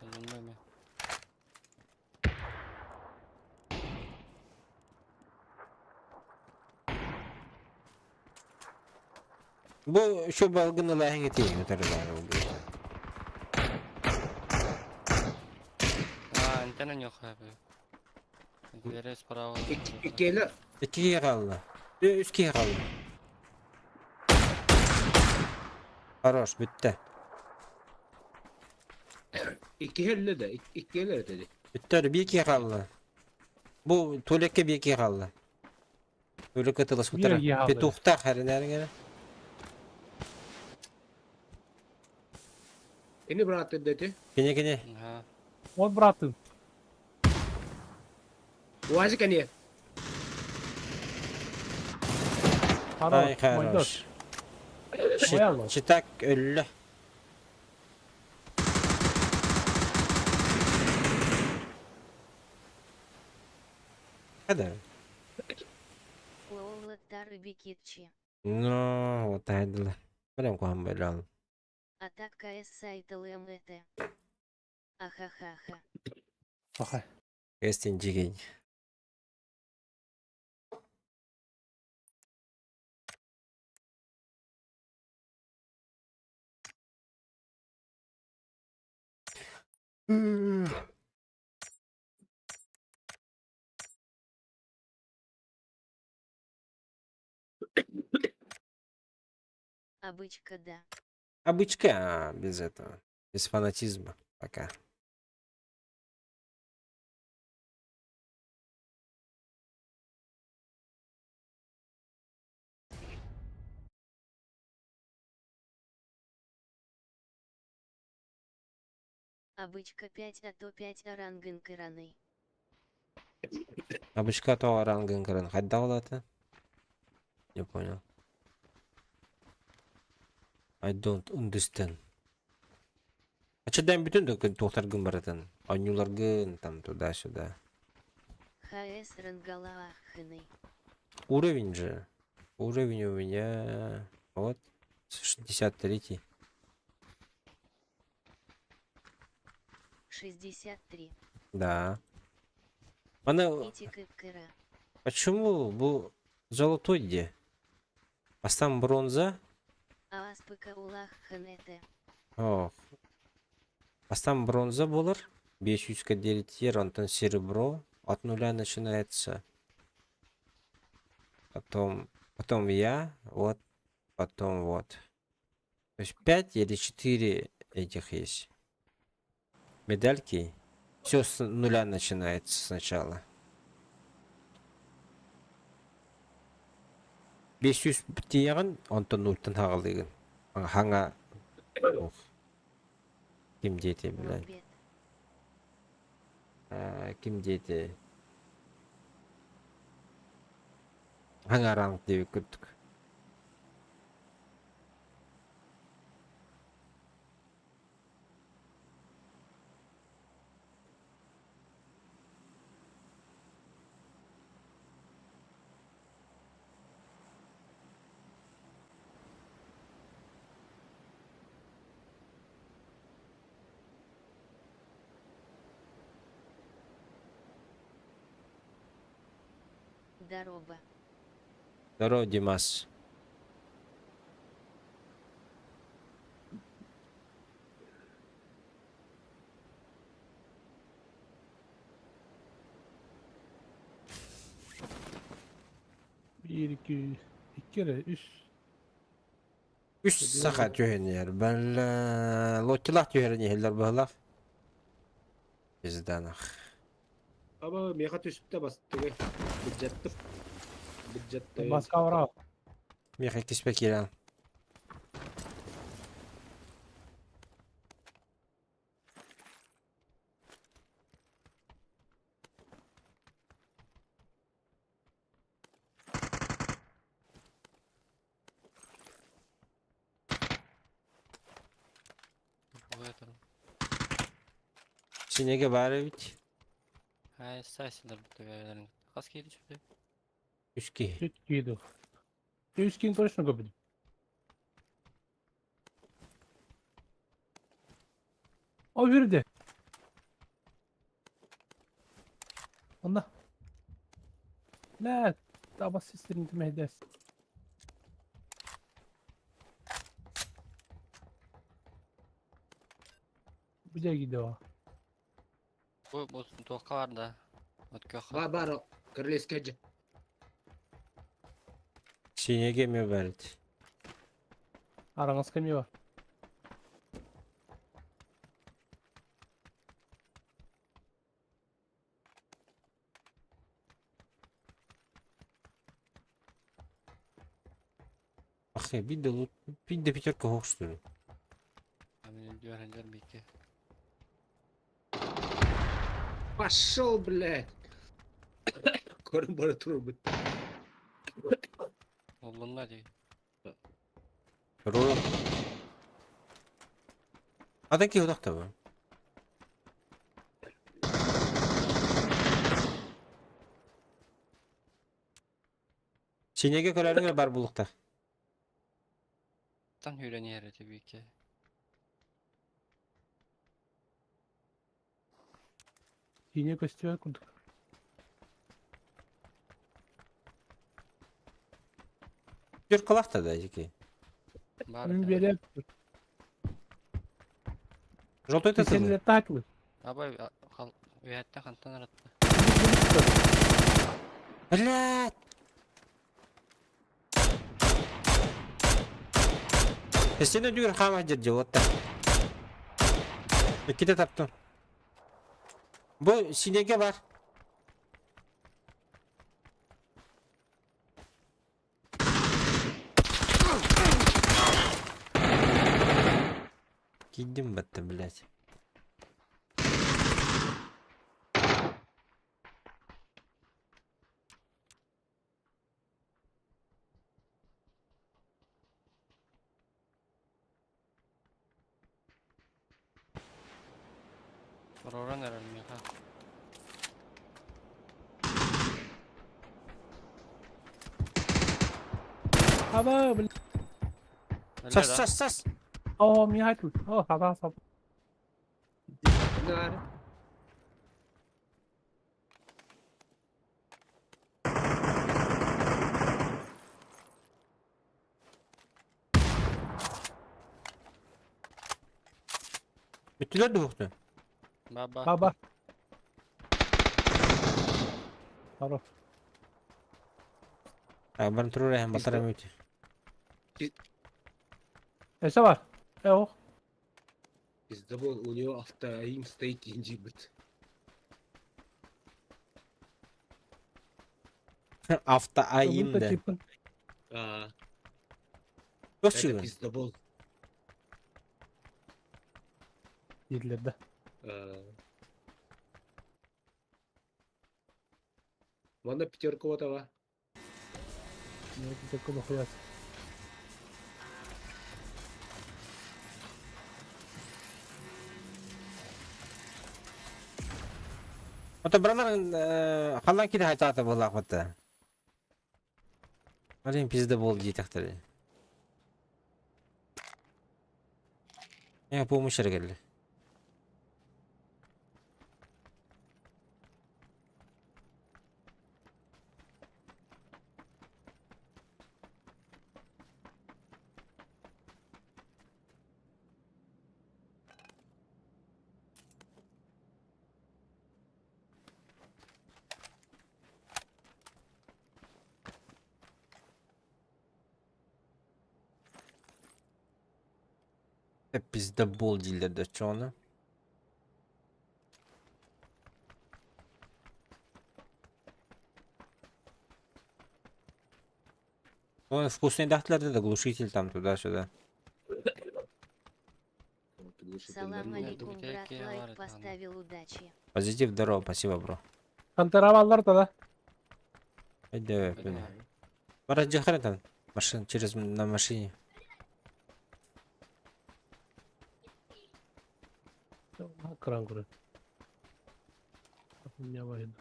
Улунна эме. Бу şu балгын ылаһын етейін өтәрі oldu. А, антенна yok abi. Дверь справа. иккиэлэ Иккиге қалды. Үшкеге қалды. Хорош, бітті. иккиэлэ да иккиэлэ dedi. Бітті, бір қалды. Бу туалекке бір қалды. Туалекке тылыс Bir қалды. Петухта хәрінәріңері. Кини брат дети. Кене кене. Ха. Вот братым. Уазик они. Ай, Хорош. хорош. Мояло. Читак өллі. Хада. Лоолаттар бикитчи. Ну, вот айдылы. Прям кухан байлан. Атака с сайта ЛМТ. Ахахаха. Бақай. Эстен жеген. Обычка да. Обычка, а, без этого. Без фанатизма. Пока. Обычка 5, а то 5 орангын кыраны. Обычка то рангын кырын. Хайда олаты? Не понял. I don't understand. Аччыдаан бүтүн туохтаргын барытын, оонньууларгын там туда-сюда. ХС Рангалаахыный. Уровень же. Уровень у меня вот 63. 63. Да. Аны Эти кыпкыра. почему бу золотой где? А сам бронза? Ааспыка улаххын этэ. Ох. Бастаан бронза буолар, 500 диэри онтон серебро от нуля начинается. Потом, потом я, вот, потом вот. То есть 5 или 4 этих есть. Медальки. Все с нуля начинается сначала. 500 тиийэҕин, онтон нультан хаҕалыыгын. Хаҥа ох. Ким диэтэ, блядь? Робет. Ким диэтэ? Хаҥа ранг диэбит курдук. Дороба. Здорово, Димас. Биир, икки, икки эрэ, үс. Үс саха түһэн иһэр. Бэл лоттилаах түһэрэн иһэллэр быһылаах. Пизданах. Аба миэхэ түстэ бастыгы. Быдьаттым. Быдьаттым. Баска бараа. Миэхэ иккиспэ киирэн. В этом. Синеге баар эбит. Хай, сасилар бутугайларын. Хас киһи түстэ? Үс киһи. Үт кииду. Үс киин точно көбүт. О бирде. Онна. Лээ, таба систерин түмэйдэс. Бу дьэ гидео. Бу бу туохха бар да? От көххө. Бар бар королевская дьэ. Синеге эмиэ баар эбит. Араҥаска эмиэ бар. Ах, биир да лут, биир да пятерка суох что ли? Мин үөрэллэр биики. Пошел, блядь. Көрөн бара турбут. Оллунна дии. Ру. Атын киһи утахтаба. Синеге көрөрүҥ бар булуктар. Тан хүрэн иһэр этэ биики. Киинэ көстүбэт курдук. Пятеркалаах да дики. Бар Мин да. биэрэ. Желтой Сен татылы. татлы. Абай хал үһэттэн хантан аратта. Блядь! Сен өдүгэр хаама дьэр вот так. Иккитэ таптым. Бу синеге бар. Киирдим батта, блядь. Проран эрэр миэхэ. Аба, блин. Өллө Сас, да? сас, сас! О, миэхэ тут. О, хаба, хаба. Наар. Бүттүлэр дуһукту. Баба. Баба. Хорош. А, баран турар эһэн батара мүт. Эсе бар. Э, ох. Пиздобол, у него автоаим стоит инди быт. Автоаим да. Типа. А, Туох это чугун? пиздобол. Дииллэр да. А. Манна пятерка вот ава. Такого хуя. Ото бранар халлан кири хайтаата буолаах батта. Алин пиздобол диэтэхтэрэ. Э, помощь эрэ кэллэ. Э, пиздобол дииллэр да чону. Ой, вкусный дахтлар да глушитель там туда-сюда. Салам алейкум, Где брат, Киа лайк Варит, ладно. поставил, удачи. Позитив, здорово, спасибо, бро. Контраваллар тогда. Айда, блин. Бара жахара там. Машин, через на машине. Кран көрө. У меня война.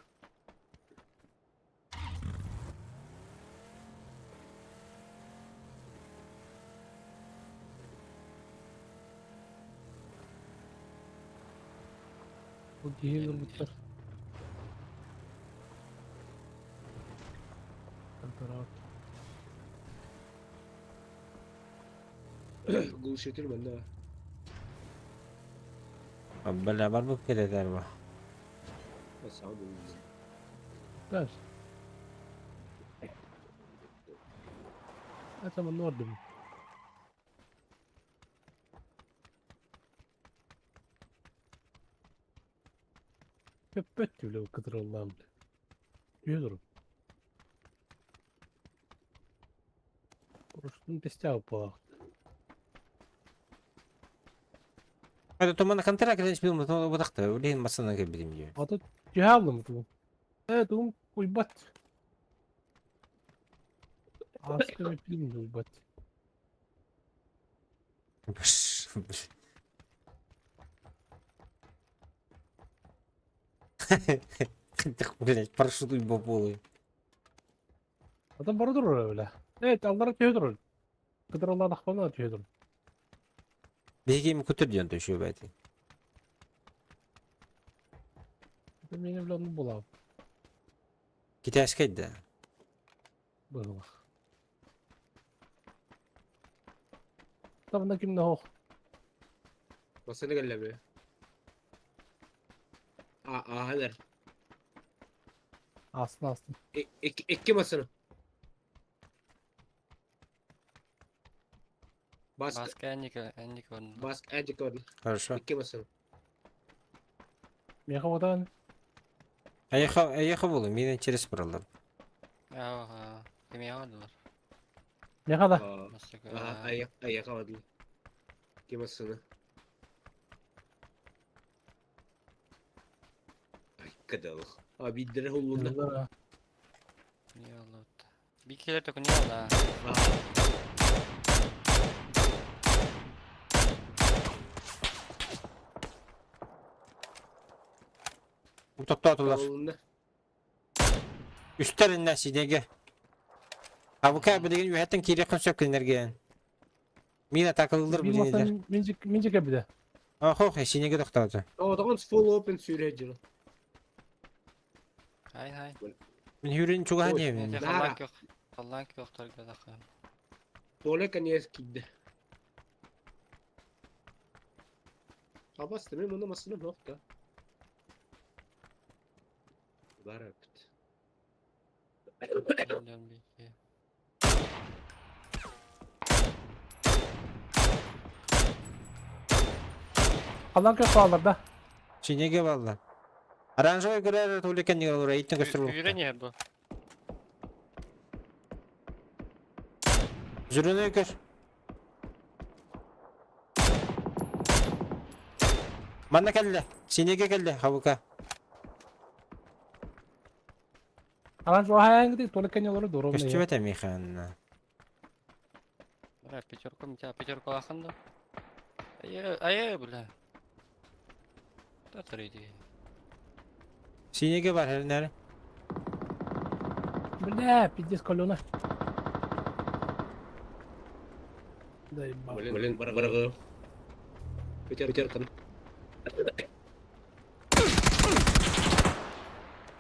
Бу киһи ылбыттар. Контрават. Глушитель манна. Бля, бар бу келетер бу. Сам был. Дальше. Это мы нордим. Köpek bile o kadar Allah'ım. Yürü. Kuruşun pistää puolella. Это тумана контракт кэлэн билим бу тахта. Улин масына кэл билим дии. Аты түһәлдім ту. Э, тум уйбат. Аскы фильм уйбат. Бш, Блять, парашют уйба полы. Адам бары durur öyle. Evet, allara tüy durur. Kıdır Allah'ın ahvanına tüy durur. Биһиги көтөр диэн төшү бәти. Мені біле onu bulam. Китайскай да. Было. Там на ким на ох. Масына кэллэ бе. А, а, ханар. Астын астын. Икки масына. Баск, Баска энники, энники орнула. баск энники орну. Хорошо. Икки масына. Меха одан. Аяха аяха болу, мен через баралар. Ага, кимия алдылар. Меха да. Баска. Ага, аяк, аяк алды. Икки масына. Ай, кадал. А, биддere hulunda. Не алды. Bir келер току не алды? А, Тоқтоотулар. Табылынна. Үстэр иннэ синеге. Абыка билигин үөһэттэн киириэххин сөп кинилэргэ. Мин атакалыыллар Бир билинилэр. мастан минчик кэбидэ. Охох, синеге тохтоото. Оҕотоҕун full open сүүрэ дьылы. Хай хай. Мин хүрүн чугаһан Ой, диэбин. Эти Да. халлаан күөх. Халлаан күөхтөргө таххан. Толя конец киирдэ. Абас мен мұны масыным жоқ та. Бар өпіт. Dön bir iki. Халлаан күөх баалар да. Синеге балла. Оранжевый көрөр тулекен нигер олор эйттен көстөр Үйрен болуп. yer bu. Зеленый көр. Манна келді. Синеге келді, хабыка. Анан жоо хайаңгы толы кенялары дором. Көстүбөт эмиханна. Бля, пятерку, у тебя пятерку аханду. Ае, ае, бля. Да триди. Синеге бар хернер. Бля, пиздец колена. Дай бах. Блин, барғы. Петер, петер, кын.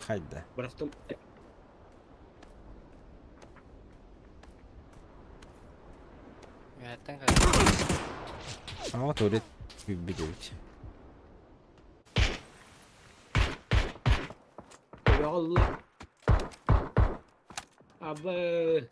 Хайда. Барақтым. Üyetten kaç. Ама туалет бигебит. Allah. Абы.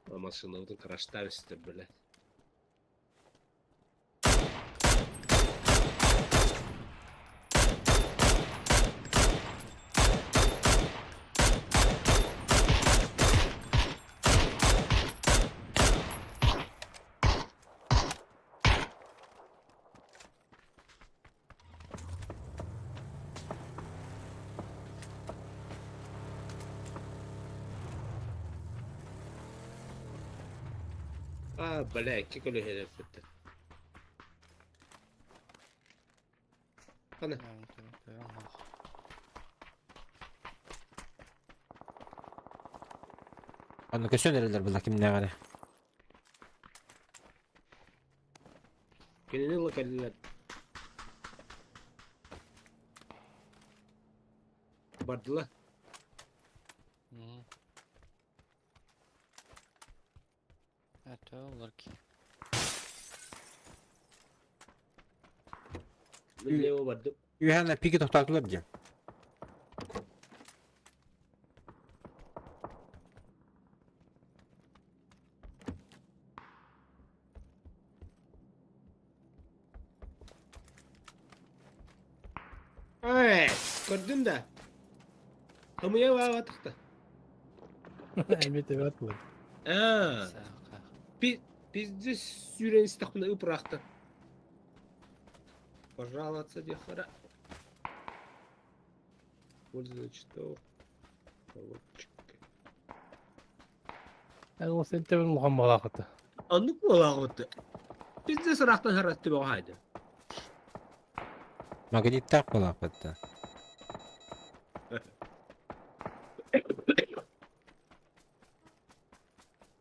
Машина вот краштависты, блядь. А, бля, киколи хедефетте. Ана, Аны көсөн эрелер була кимне гара. кинини локалилер. Бардыла. Это olur ki. Лево барды. Юхана пиги токтотулар дим. Эй, көрдүм да. Хамыя баға тықты. Эмети бат. А, пизде сүйрен стақпына ыпырақты. Пожаловаться дехара. Пользователь читал. Ол сен тебен улхан балакыты. Аннык болағыты. Пизде сұрақтан харатты бағайды. Магниттак була бытта.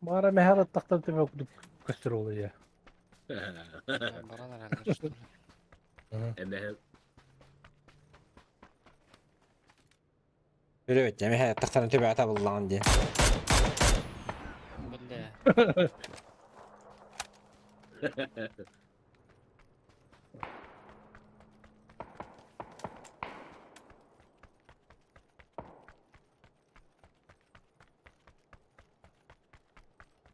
Мара мехара тактан тебе көстөр олу я. Баран herhalde что ли. Әмәһәм. Үрөбөт, эмихе тактан төбө ата буллаган ди. Бля.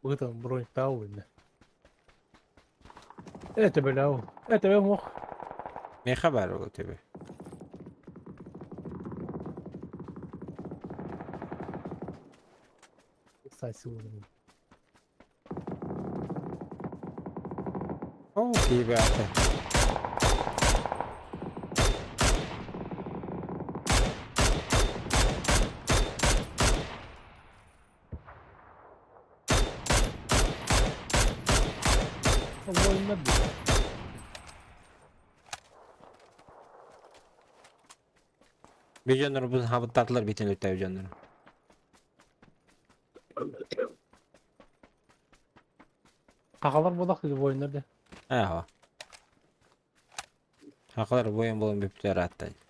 Бытан бронь тау инне. Это бля. Это бля мох. Меха бар ол төбө. Сайсы олу. О, киби ата. Воиннар дии. Bir дьоннор бу хабыттаатылар бүтүн өттөөбү дьоннор. Хахалар буолах дии воиннар дии. Ээ, Хахалар воин буолан бүптэр ааттай. Акула.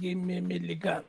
Give me milligan.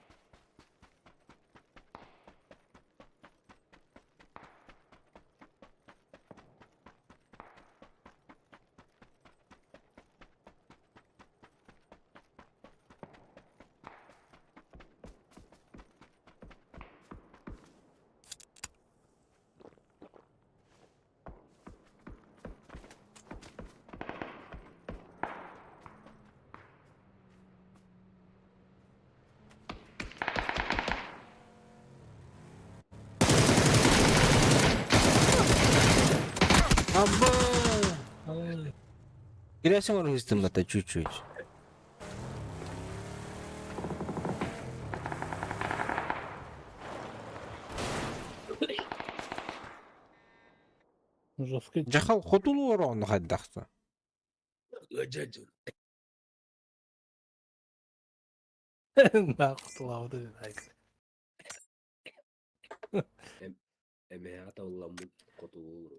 Абба! Киресиң орһыстым бата чуть-чуть. Жесткий. Дьахал хотулу ороҕун хайдахта. Дьэ, Нахуй Эмэһэ аталламмыт хотугу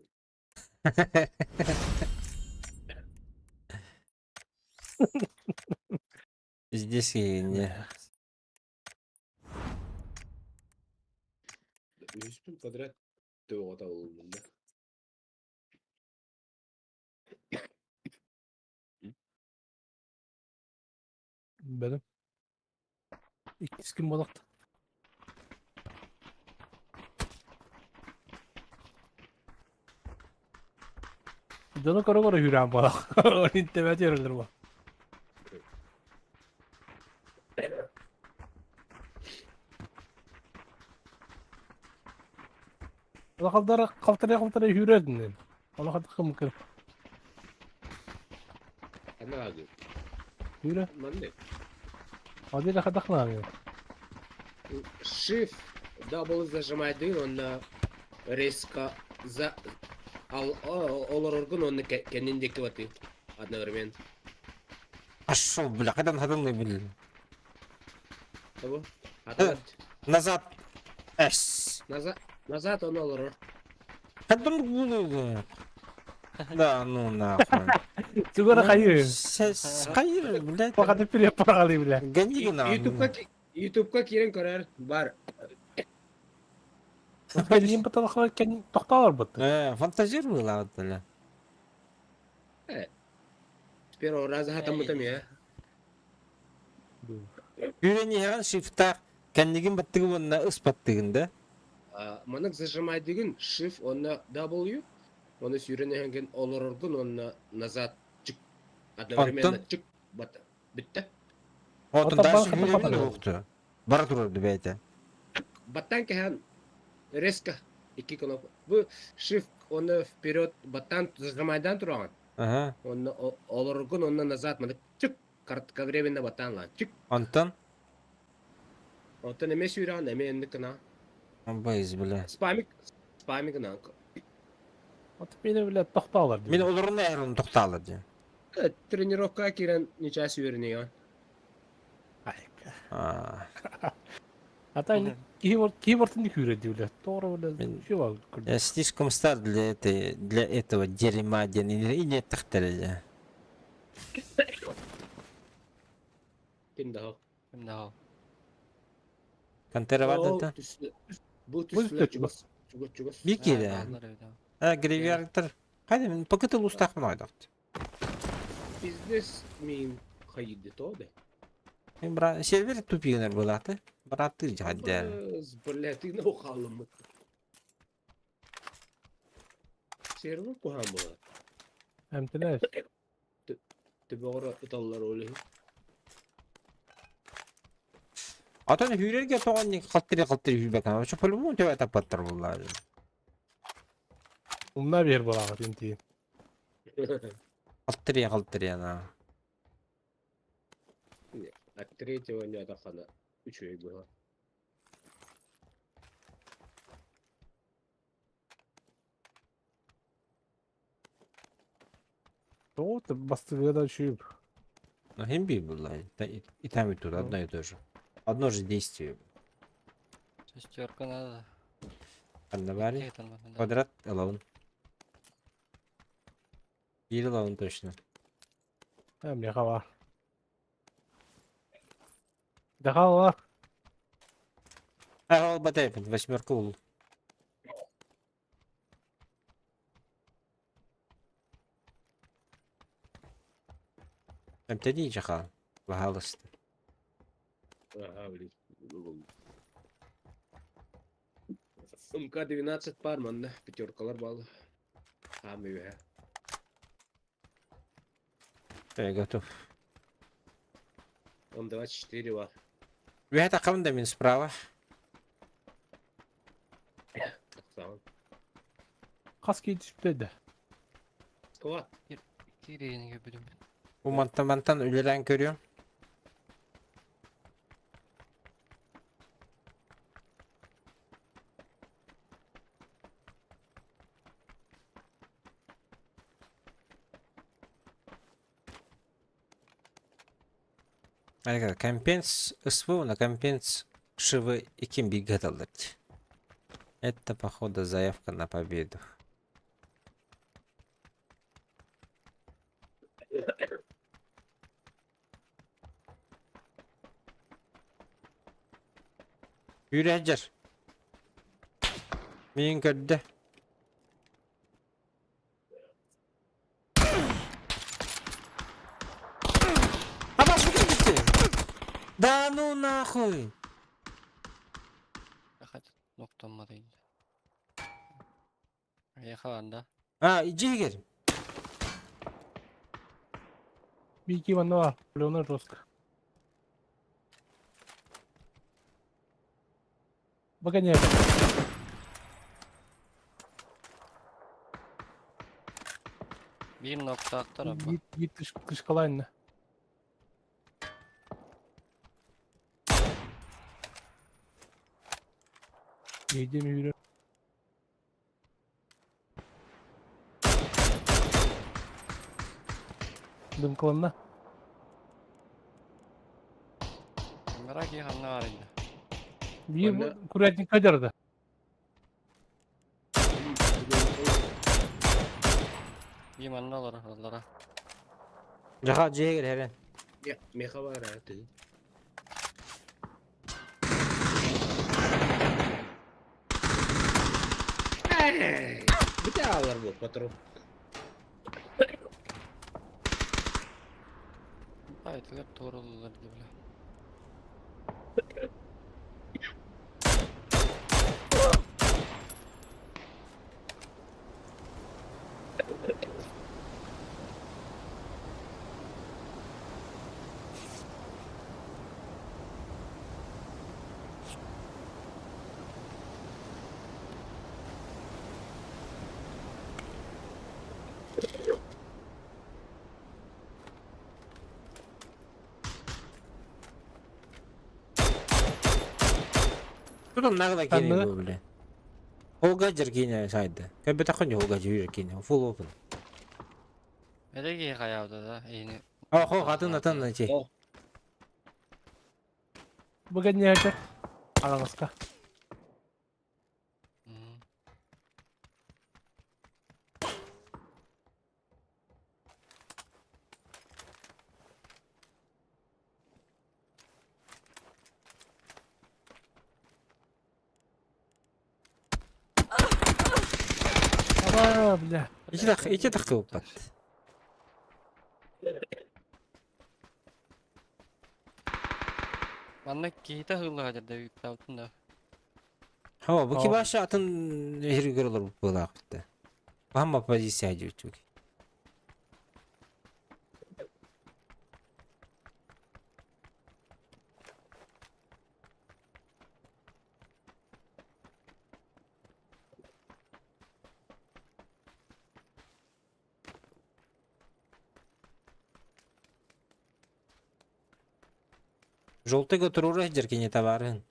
Здесь и не. Үһүспүн подряд төбөҕө табылынным да. Benim. Иккис ким буолахта. Дьону көрө-көрө үүрээн буолах. Ол интэбэт үөрэллэр буо. Улахалдара халтарыйа-халтарыйа үүрэр Олох кымыкыр. Анаагы. Үүрэ. Маннык. Один хадахлааны. Shift W зажимайдыын уонна резко за ал олороргун уонна кэннин диэки батыы одновременно. Пошел, бля, когда хадамный, блин. Того? Атат. Назад. Эс. Назад, назад он олорор. Хадам Да, ну нахуй. Тугара хайы. Хайыр, блядь. Пока ты паралы, бля. Гони нахуй. Ютубка Ютубка киирэн көрөр бар. Кэлин баталахлар кэн тохталар бытты. Фантазировала, бля. С первого раза хатаммытым я. Үйренеған шифтах кэннигин баттыгы уонна ыс баттыгын да. Маннык зажимайдыгын Shift онно W, оны сүүрэн олороргун онно назад чик одновременно чик бат бүттэ. Отон дальше үүрэн Бара турар бэйэтэ. Баттан кэһэн резко икки кнопка. Бу Shift онно вперед баттан зажимайдан тураган. Ага. Онно олороргун онно назад маннык чик кратковременно баттан лан чик. Онтон? Онтон эмэ сүүрэҕин эмэ инник гына. Байыз, бля. Спамик спамик гына. Вот били бля тохталар. Мин олорун эрин тохталар дии. Тренировка киирэн нечаас үөрэнэҕин. А та keyboard'ын күүрэ бля. Тоҕо бля. Чего? Я слишком стар для этой, для этого дерьма, диэн и не тахтары. Ким да. Ким да. Контера баар да? Бу түстүлэр чугас. Чугас чугас. Бикире. А, гравиартор. Хайда мен покытыл устах мынайдақты. Пиздец мин хайды то да. Мен бра сервер тупигенер булаты. Браты жаддар. Бля, ты наухалым. Сервер куһаан буолар. Эмтилер. Төбөҕөр ыталлар ол Атан хүрерге тоғын қалтыры қалтыры хүрбек. Ама чо по-любому төбә таппаттар булар. Умна биэр буолаҕыт интиин. Алтырия халтырия на. От третьего не атахана үчүгэй быһа. Тоҕо бастыгыга да үчүгэй. Ну химби была. И там и тут одно и то же. Одно же действие. Шестерка надо. Одновали. Квадрат alone. Или alone точно. Э, миэхэ баар. Дахаллар. А, ол батайпын, восьмерка ул. Эмтэни жаха. Пожалуйста. Ага, блин. МК-12 пар манна пятеркалар баалы. Хаамы үһэ. Я готов. М24 бар. Это да мин справа. Тахсаҕын. Хас киһи түспүтэ Сквад. Кириниге бүдүм. Бу мантан мантан үлэлээн көрүөм. Айга компенс СВ на компенс ШВ и ким бигаталдырт. Это походу заявка на победу. Yürü Миин көрдө. А вас выключите! Да ну нахуй! Ахат ноктоммады инде. Ехалан да. А, иди гер. Бики манна баар. Плена жестко. Выгоняй. Бир ноктаактар абба. Git, git dış, dışkalayın. Yedim yürü. Дымкаланна. Merak ханна бар инде. Bir Манна- курятник кадерді. Бир манна олар аллара. Жаха жегер херен. Меха бар а ты. Эй, Бүтэ алар бу патрон. Айтылып туурулар бля. Тут нагло Там, кине да? бу, бля. Холга жер сайды. Кәбе тақын холга жер кине. Full open. Эреги хаябда да. Эйни. А, хо, атын атын эти. О, Выгоняй. Араҕаска. А, бля. Ити так, ити так кылыппат. Манна киһитэ хыллаға жерде үктаутун да. Хо, бу О. кибаша атын хиргер олар булаак битте. Бахамма позиция жүүтүг. Желтыйга туруора сылдьар кини табаарыһын.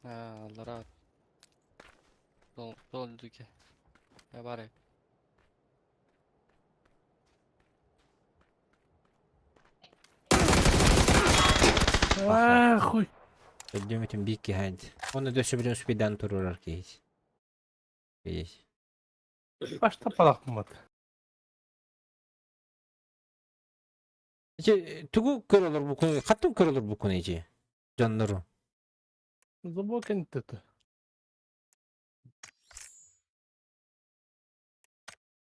А, аллараа. Сол сол үрдүкэ. Я бар эбит. А, хуй. Өйдөөмүтүм биир киһи айд. Оны дөссө билэн успейдаан туруорар киһи. Есть. Башта палахмат. Ити тугу көрөлөр бу күн, хаттым көрөлөр бу күн ити дьоннору. Забыл кентет.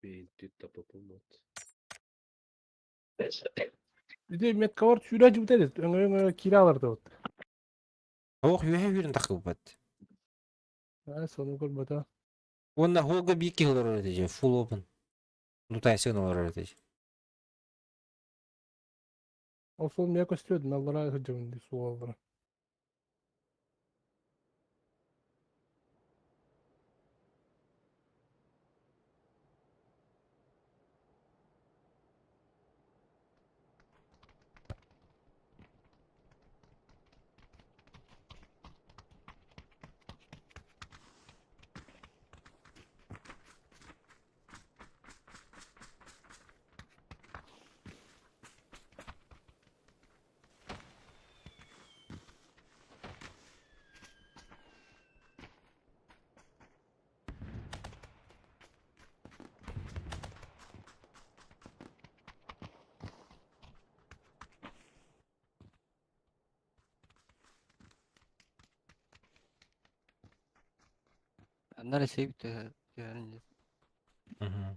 Ити меткалар сүүрэ дьыбыта эдит. Өҥө-өҥө киирэ аларды вот. Ох, үөһэ үүрэн тахсыбыт. Аа, сону көрбөтө. Уонна хога биир киһи олорор этэ full open. Лутайсыгын олорор этэ. Ол сол мия көстүөдүн аллара сылдьабын дии суол аллара. Neresi bitti? Yani Мгм.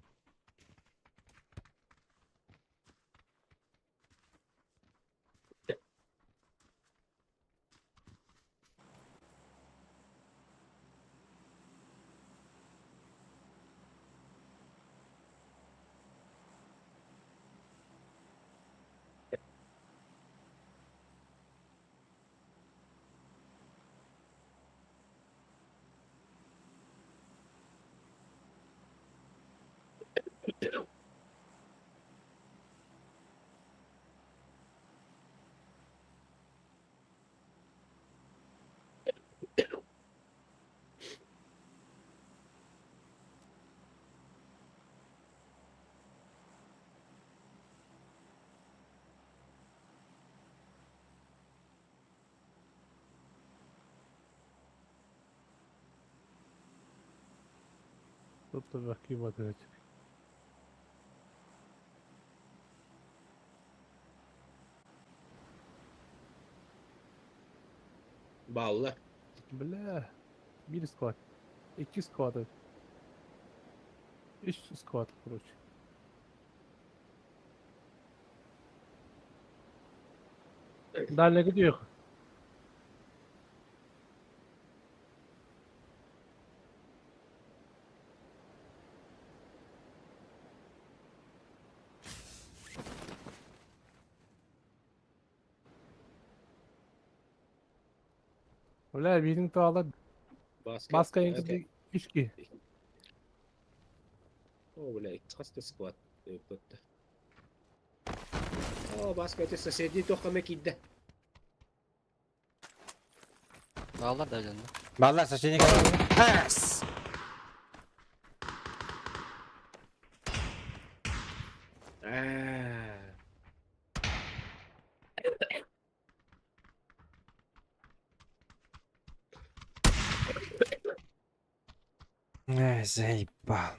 Тут тоже кибот. Балла. Бля. Бир склад. Икки склада. Үс склад, короче. Далее где? Бля, биирин туала Баска. баска ишки. О, бля, хаста склад. О, баска, это соседний тохаме кидде. Bağlar da canım. Баллар соседний Ас! А. Эй, заебал.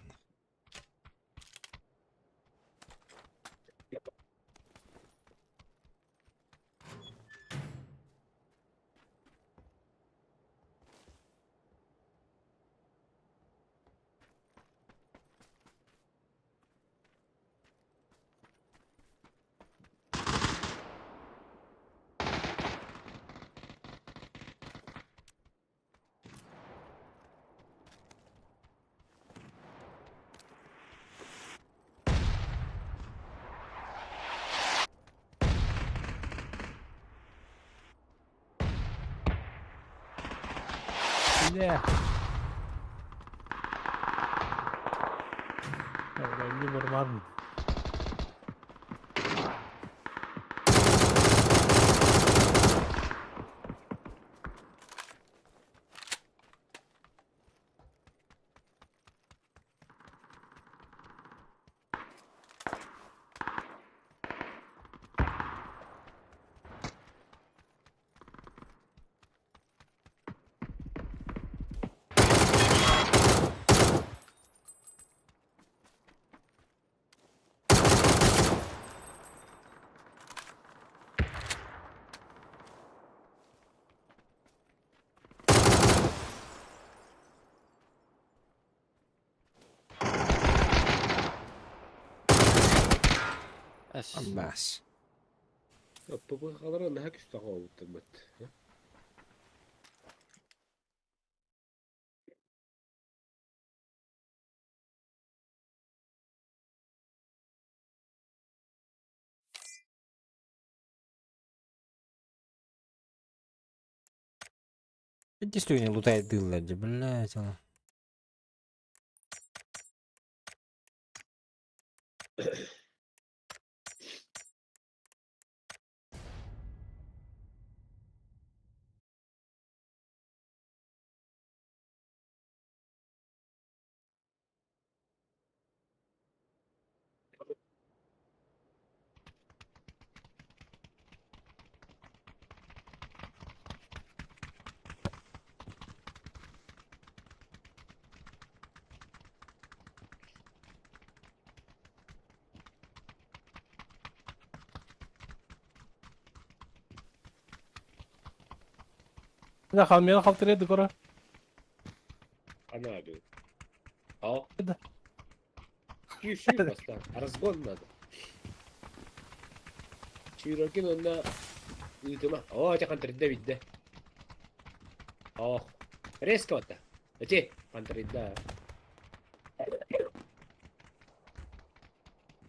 Бля. Я не нормально. Аббас. ППХ-лара наһаа күстэх оҕобуттарбыт. Действительно лутает дылла, блядь. Она. Да, халмена халтыреді кора. Ана abi. А? Да. Сүй баста. Разгон надо. Чирокин онна ыытыма. О, те контридда бидде. Ох. Резко вот. Эти контридда.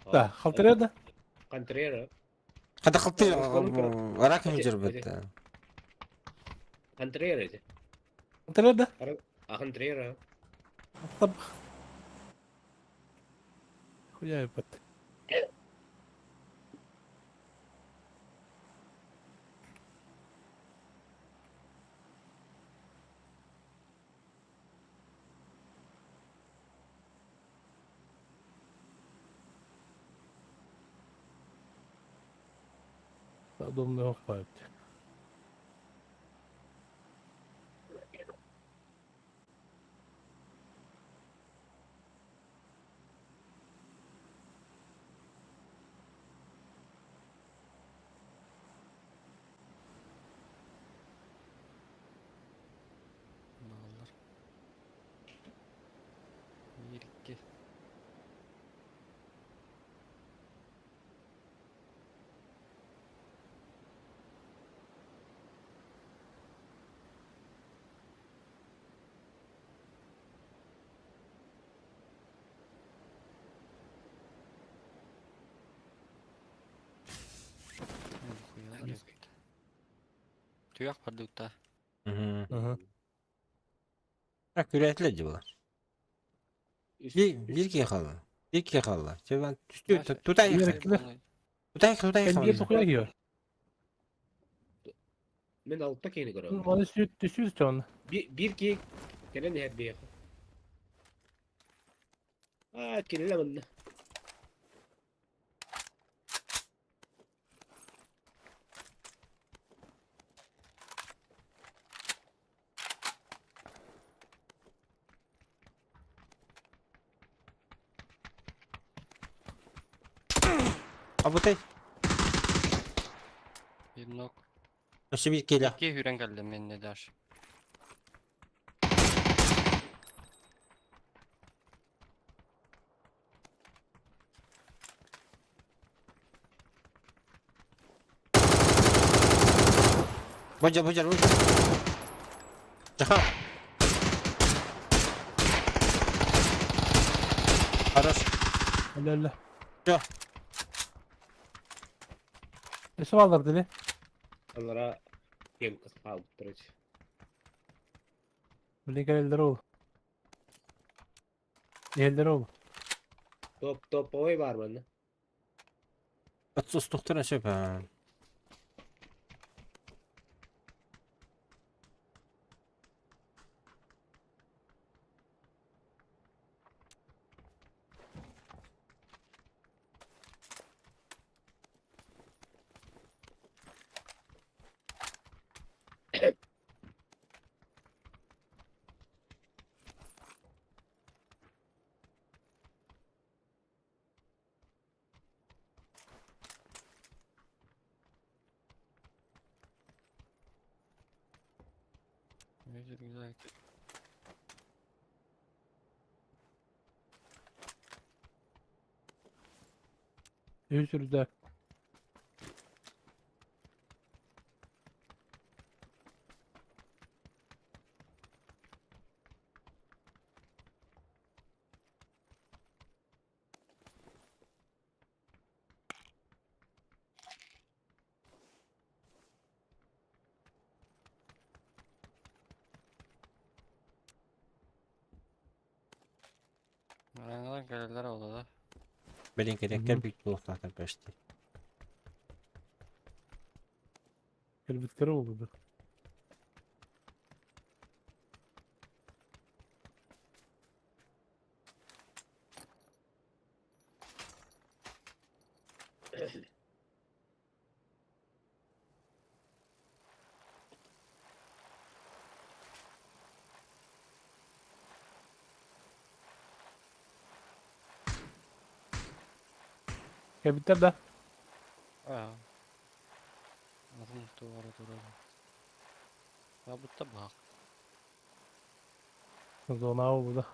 Да, халтыреді. Контрера. Хата халтыр раком Эти, жербет. Контрера эти. Халтыреді. А контрера. Таб. Хуя ебать. Удобный охват. Баллар. Ерікке. Тұяқ барды ұтта. Ага. Так, күрәтле было. Bir, bir ki kaldı. Bir ki kaldı. Ben tüstü tutay Ерікті. tutay tutay Кәнге тоқуя киyor. Мен алтта кейini көрөм. Оны сүйт түсүз чон. Бир ки кенен хеп бия. А, кенеле мында. Абутай. Bir nok. Өсө bir келе. Ке хүрен кәлді мен не даш. Божа божа божа. Жаха. Хорош. Әлі әлі. Жо. Несі балдар дили? Алара кем кыз калып турат. Билин келелер ол. Елдер ол. Топ топовой бар мында. Отсус тоқтырын сөп. Güzel. Үс рюкзак. Араҥалар кэлэллэр ол да. Блин, кэлэккэр бит буолуохтаахтар почти. Кэлбиттэрэ буолуо. Кэлбиттэр да? Аа. Атын туора турар. Бабытта баах. Зона буолбута.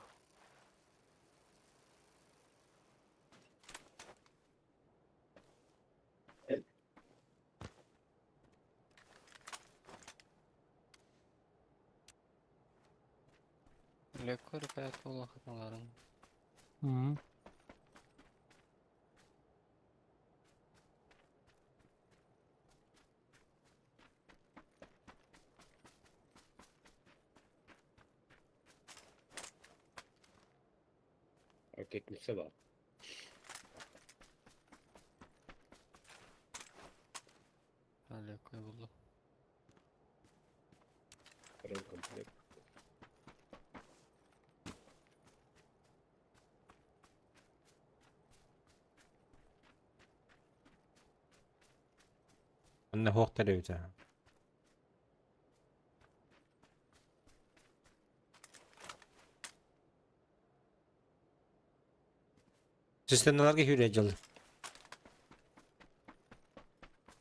Легко рукоятка улахатналарын. Мм. Ракетница бар. Легко булду. Комплект. Онно хуохтар эбит аа. Системаларга күүрэ дьыл.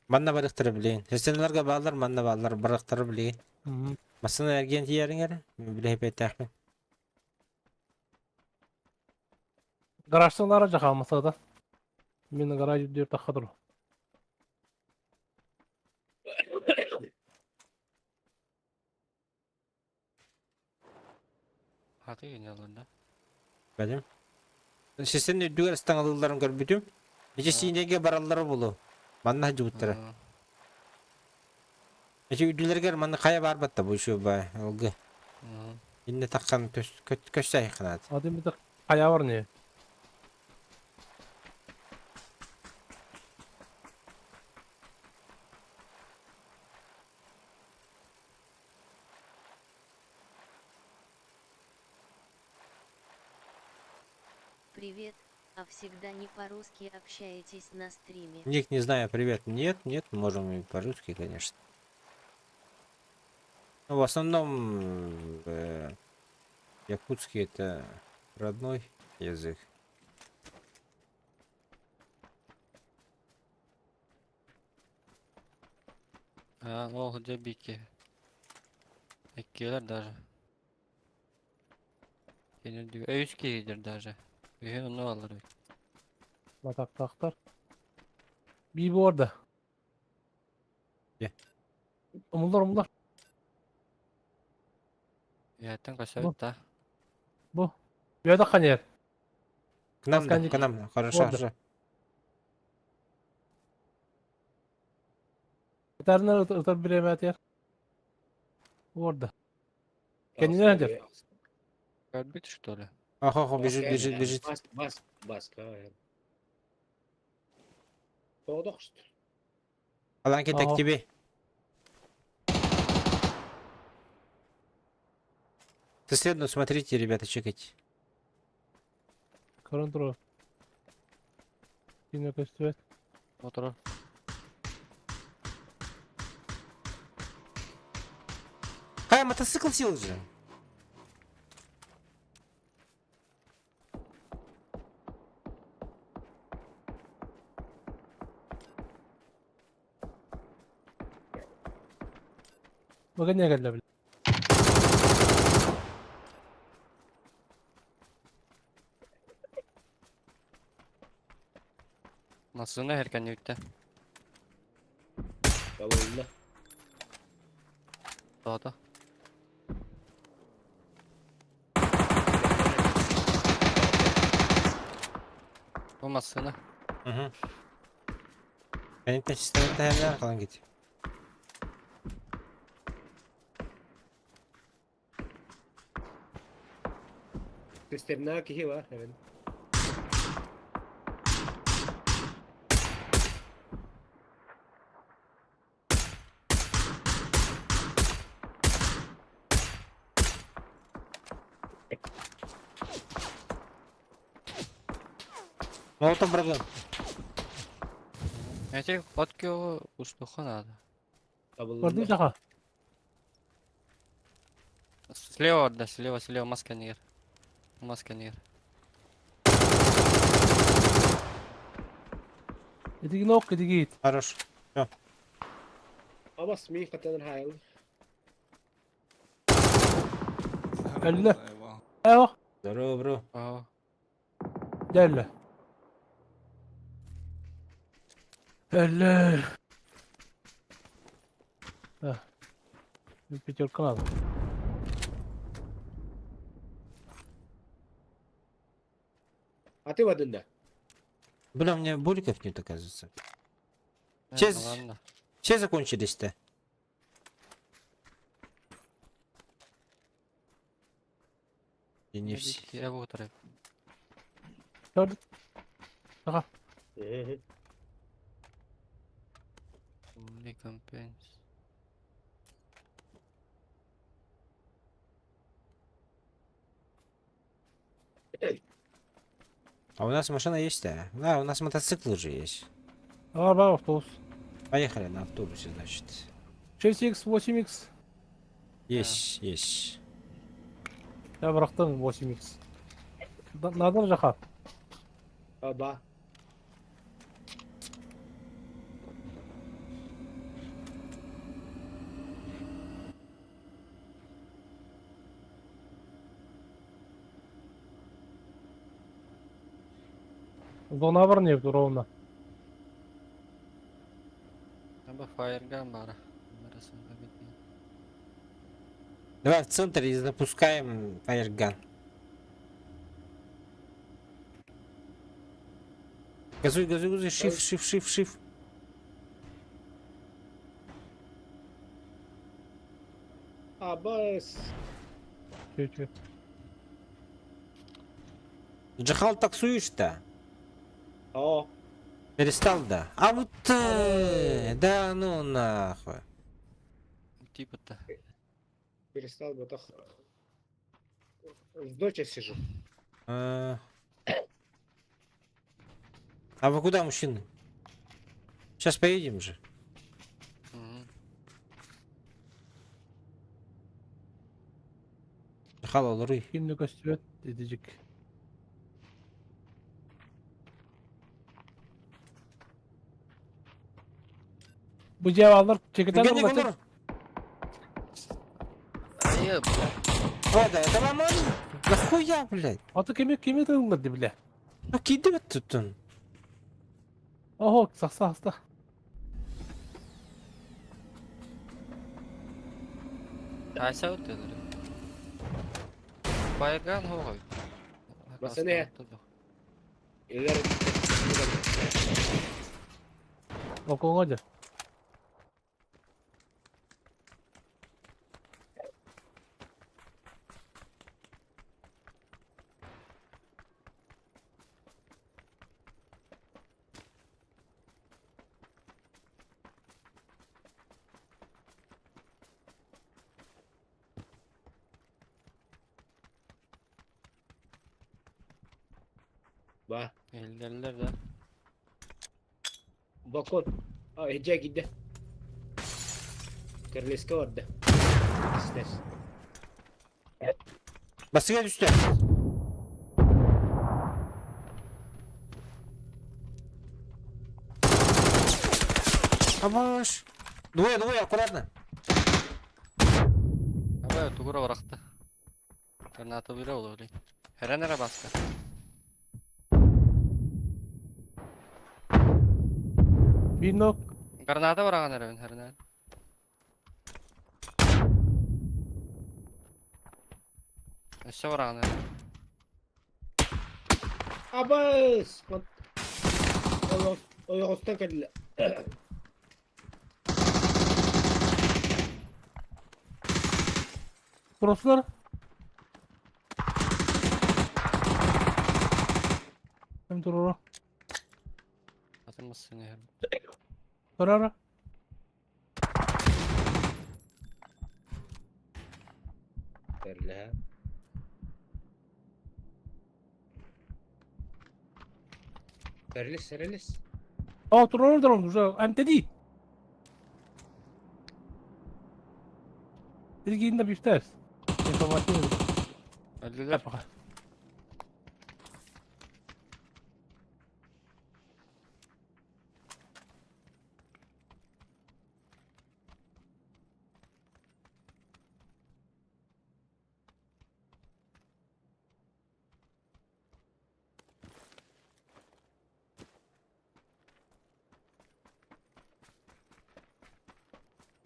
Манна барыахтара билигин. Системаларга бааллар, манна бааллар, барыахтара билигин. Мм. Массыына эргиэн тиийэриҥ эрэ, билэһипиэттээхпин. Гаражтан лара жахалмаса да. Мен гараж үрдүгэр тахха туру. Хаты генералын да. Бэлим. Систен үрдүгэр ыстаҥалыылларын көрбүтүм. Ичи сиинэгэ бараллара булу. Манна сылдьыбыттара. Ичи үрдүлэригэр манна хайа баар батта бу еще бай ылгы. Инне тахсан көс айханаат. Атын бит хайа бар не? Привет, а всегда не по-русски общаетесь на стриме? Ник, не знаю, привет. Нет, нет, можем и по-русски, конечно. Ну, в основном якутский это родной язык. А, ол дьэ бики. Иккилэр даже. Кини үс киһидэр даже. Үһүн онно алар эбит. Батактаахтар. Бии буорда. Дьэ. Умуллар умуллар. Үһэттэн көсөбүт да. Бу. Үөдэ ханьер. К нам, да, к нам. Хорошо, Буорда. хорошо. Ытарына ытар бириэмэтигэр. Уорда. Кэннинэн дьэр. Көрбүт что ли? Ох, ох, бежит, бежит, бежит. Бас, бас, бас. Тоодох что? Аланки, так Ага. тебе. Следно, смотрите, ребята, чекайте. Көрөн турар. Кине көстүбэт. Мотор. А, мотоцикл сел же. Бага не кэллэ били. Массыына эркэннүүттэ. Балылла. Тоото. Бу массыына. Угу. Кэнниттэн систематтан тэһэллэр халан кит. Системна киһи бар, эбин. Молотов бырагын. Эти фотки устуха надо. Бардым саха. Слева, да, слева, слева, маска нер. Маска нер. Итигин ок итигит. Хорош. Абас мин хатаныр хайл. Элле. Эо. Здорово, бро. Ага. Дьэллэ. Эллэ. А. Пятерка надо. А ты бадын да? Бля, у меня буликов нет, оказывается. Э, Сейчас- Ладно. Все закончились-то? И не все. Я вот рэп. Көрдүк. Аха. Рекомпенс. А у нас машина есть-то? Да, у нас мотоцикл уже есть. А, бар автобус. Поехали на автобусе, значит. 6x, 8x. Есть, есть. Я бырахтым 8x. Надо жаха. Аба. Зона бар не ровно. Аба фаерган бара. Барасын бабетин. Давай в центр и запускаем фаерган. Газуй, газуй, газуй, shift, shift, shift, shift. Абас. Чуть-чуть. Джахал таксуешь-то? О. Перестал, да? А вот, да ну нахуй. Типа-то. Перестал бы так. В доче сижу. А А вы куда, мужчины? Сейчас поедем же. Мгм. Джахал, олоры. Кинни көстүбэт дедижик. Бу дьяволлар чекетен Гони, ыллатыр. гони. Ай, бля. О, да, это ломан. Нахуя, блядь? Аты кими кими тыллар ди биле. Ну, кидывает тут он. Ого, сахса хаста. Айса вот это. Фаерган хогой. Басыны. Илер. Околго дьэ. Ба. Элдерлер да. Бакон. А, иджа гидде. Керлеска барда. Стес. Басыга түстэ. Абаш. Двое, двое, аккуратно. Аба тугура барахта. Граната бира олор. Херенера баска. Бинок. Граната бараган эребин херенер. Өссө бараган эребин. Абас. Ойоғыстан кәлі. Просулар. Ким туруру? Атымысың эр. Турара. Берлә. Сэрэлэс, сэрэлэс. О, турар уже МТД. Билигин бифтер. Информативный. Өлдүлэр. Пока.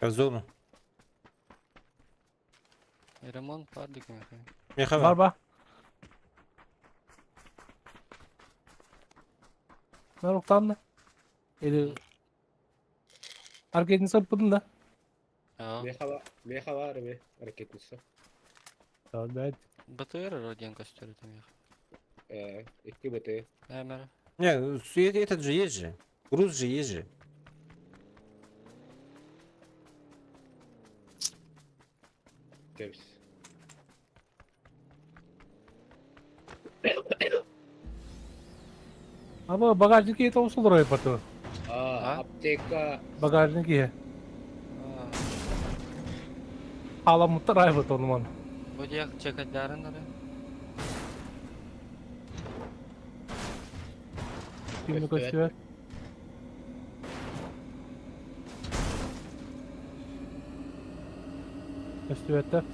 В зону. Ремонт баар дии миэхэ. Миэхэ Бар ба. Наруктанна. Или Аркетница пытында. Аа. Миэхэ баар эмиэ ракетница. Да, БТР диэн көстөр этэ миэхэ. Икки БТ. Эмэр. Не, ну, этот же есть же. Груз же есть же. Кэбис. Аба багажник это усулар потом. А, аптека. Багажник Аа. Аламыттар айбыт оны ман. Бу диэх чекайдарын эрэ. Кимни көстүбэт. Көстүбэттер.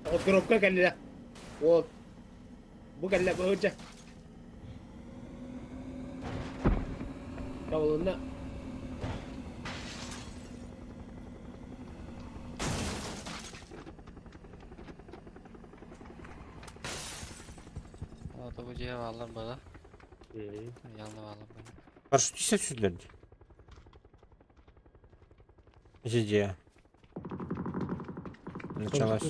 О, коробка кэллэ. Вот. Бу кэллэ, бу дьэ. Табылынна. Ото бу дьиэ бааллар бала. Ялны бааллар бала. Парашютист сюда. Где? Началось.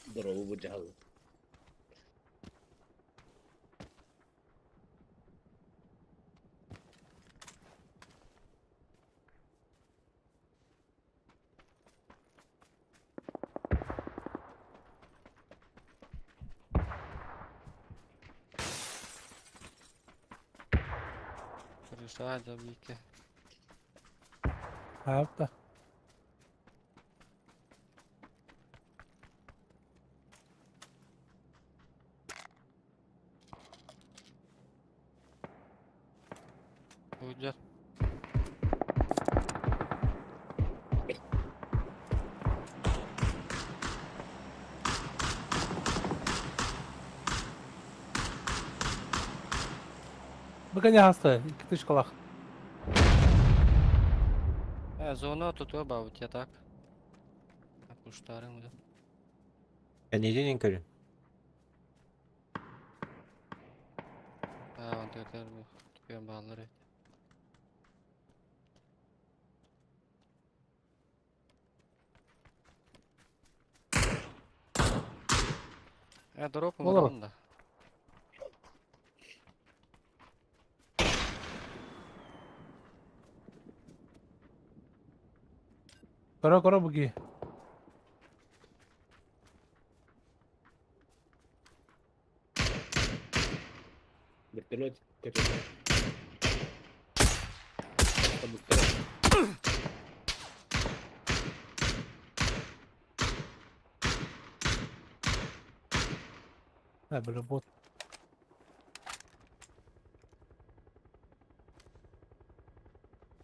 Здорово, бу дьаһал. Крыша дьэ Апта. Уйдет. Бу хаста, икки тышкалах. Зона тут оба у тебя так. Куштарым да. Я не день говорю. Аа, он тетер бу. Түгэн бааллар. Дроп Олар. да. Кора кора буги. Вертолет көтөтө. Табыттар. А, бля, бот.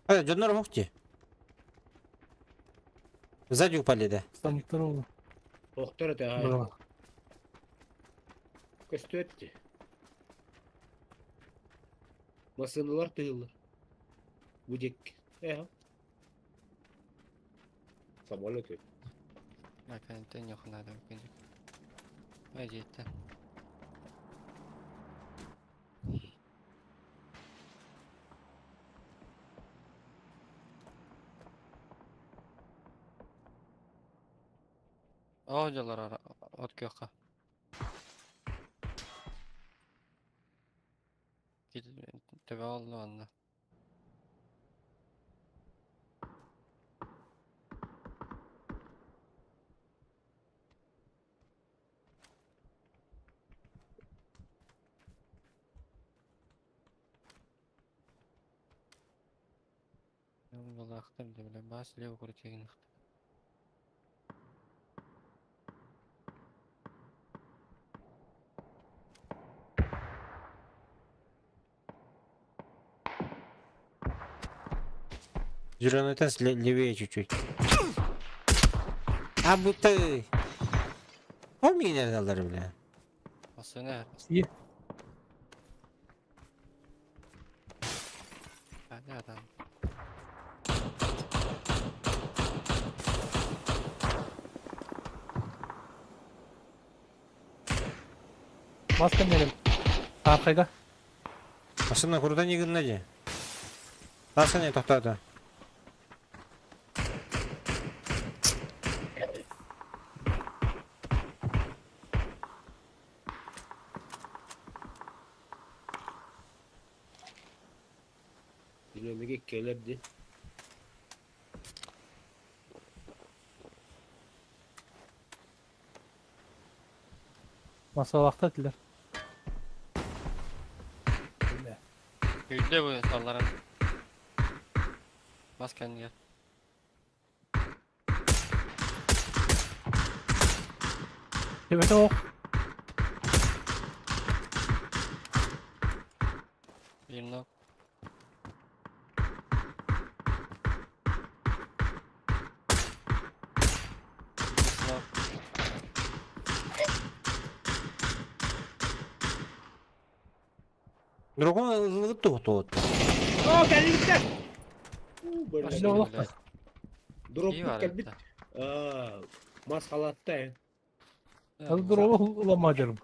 А, Джоннор мухти. Сзади упали, да? Стамтырыл. Охтор это. Бля. Көстүөттү. Масыналар тыыллар. Бу дек. Э. Самолет. Мәкәнтен якынады күндүк. Әжеттен. О, жалар от кёкка. Төбө алды анна. Балаахтар да бля бас лево крутигин. Зеленый таз левее чуть-чуть. А будто... Он меня дал, бля. Масына. Сие. Понятно. Маска нерем. Аркайга. Машина курда не гыннади. Таса не тоқтады. Зеленыйга кэлэр дии. Масалахта тилер. Yüzde bu salların. Bas kendini gel. Evet o. Bir knock. Bir knock. Другой тут. Оо, кэлбиттэр! Уу, Başka Başka бля. олох. блядь. İyi Дроппут var кэлбит. evde. Аа, мас халатта э. Hadi dur oğlum diyorum.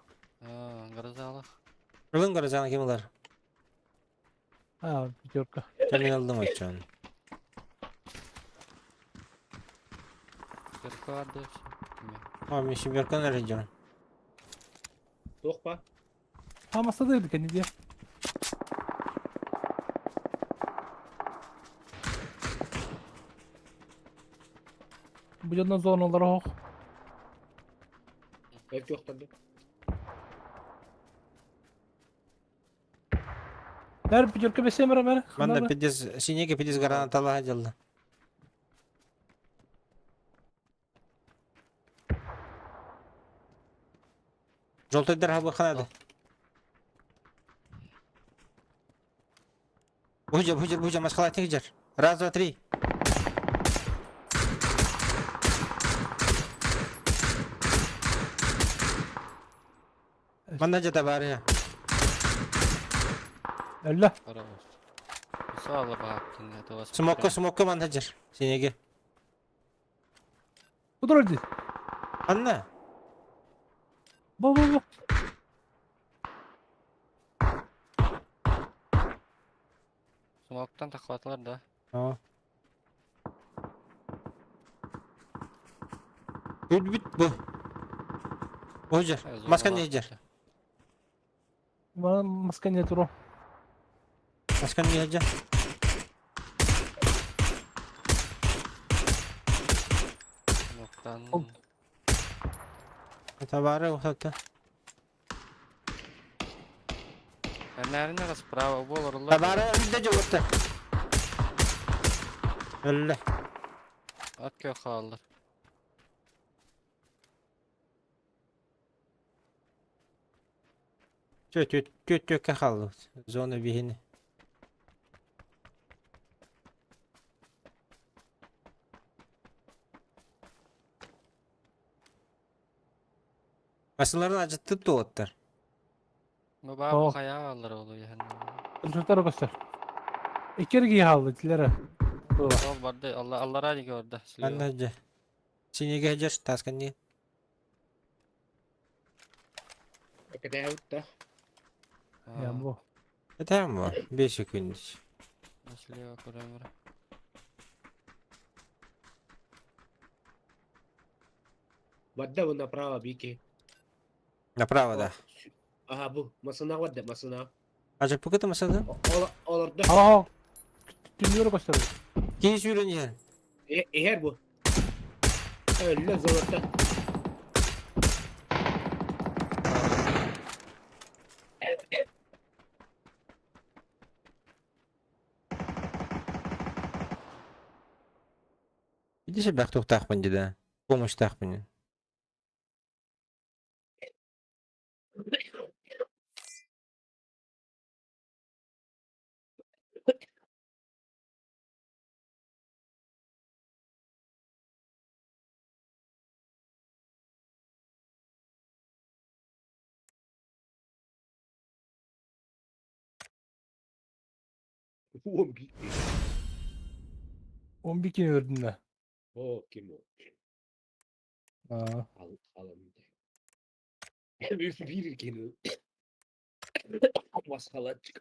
Ha, Garazalах. Ылын қарасаң кем олар? Ha, пятерка. Мен алдым айтчан. Kırkı vardı hepsi. А, мен шимберкан әрі Туох па? Ha masadaydık hani diye. Bu yandan zonalara oh. Эт туохтарды. Ver пятерка бесемер ver. Манда пидес, синеге пидес граната делді. Желтый хабы ханады. Бужа, бужа, бужа, масхалатник жер. Раз, два, три. Манда жата бар я. Öyle. Para olsun. Sağ ol baktın ya. Dolaşıp Смокка, смокка манда жер. Синеге. Bu da öldü. Анна. Bu bu bu. Smoke'tan takladılar da. О. Бүт бүт бу. Бу жер. Маска не жер? Bana maska ne turu? Маска не жер? Smoke'tan. Ol. Табары ұқсатты. Önlerinde справа bu olurlar. Табары үлді жоғытты. Өлі. At kök kaldı. Tö tö tö tö қалды. Зона бихini. Масыларын acıttı туоттар. Bu baba Oh. kaya alır oğlu yani. Çocuklar göster. İki giy aldı tilere. Ol vardı. Allah Allah razı gördü. Анда же. Синеге жер таскан не. Экэтээбит Ya bu. Это bu. 5 секунд. Слева көрөмөр. Бадда бу направо бики. Направо да. Аха бу масына бадда масына. Ажа пуката масада? Ол олорду. Aa. Tümüyor göster. Кей сүйрен Эхер бу. Өллө золотта. Иди элбэх туохтаахпын дии да. Помощьтаахпын. 11. 11 кини өлөрдүн да. О, ким ол? Аа. Ал, алым. Bir кини. Басқалатчик.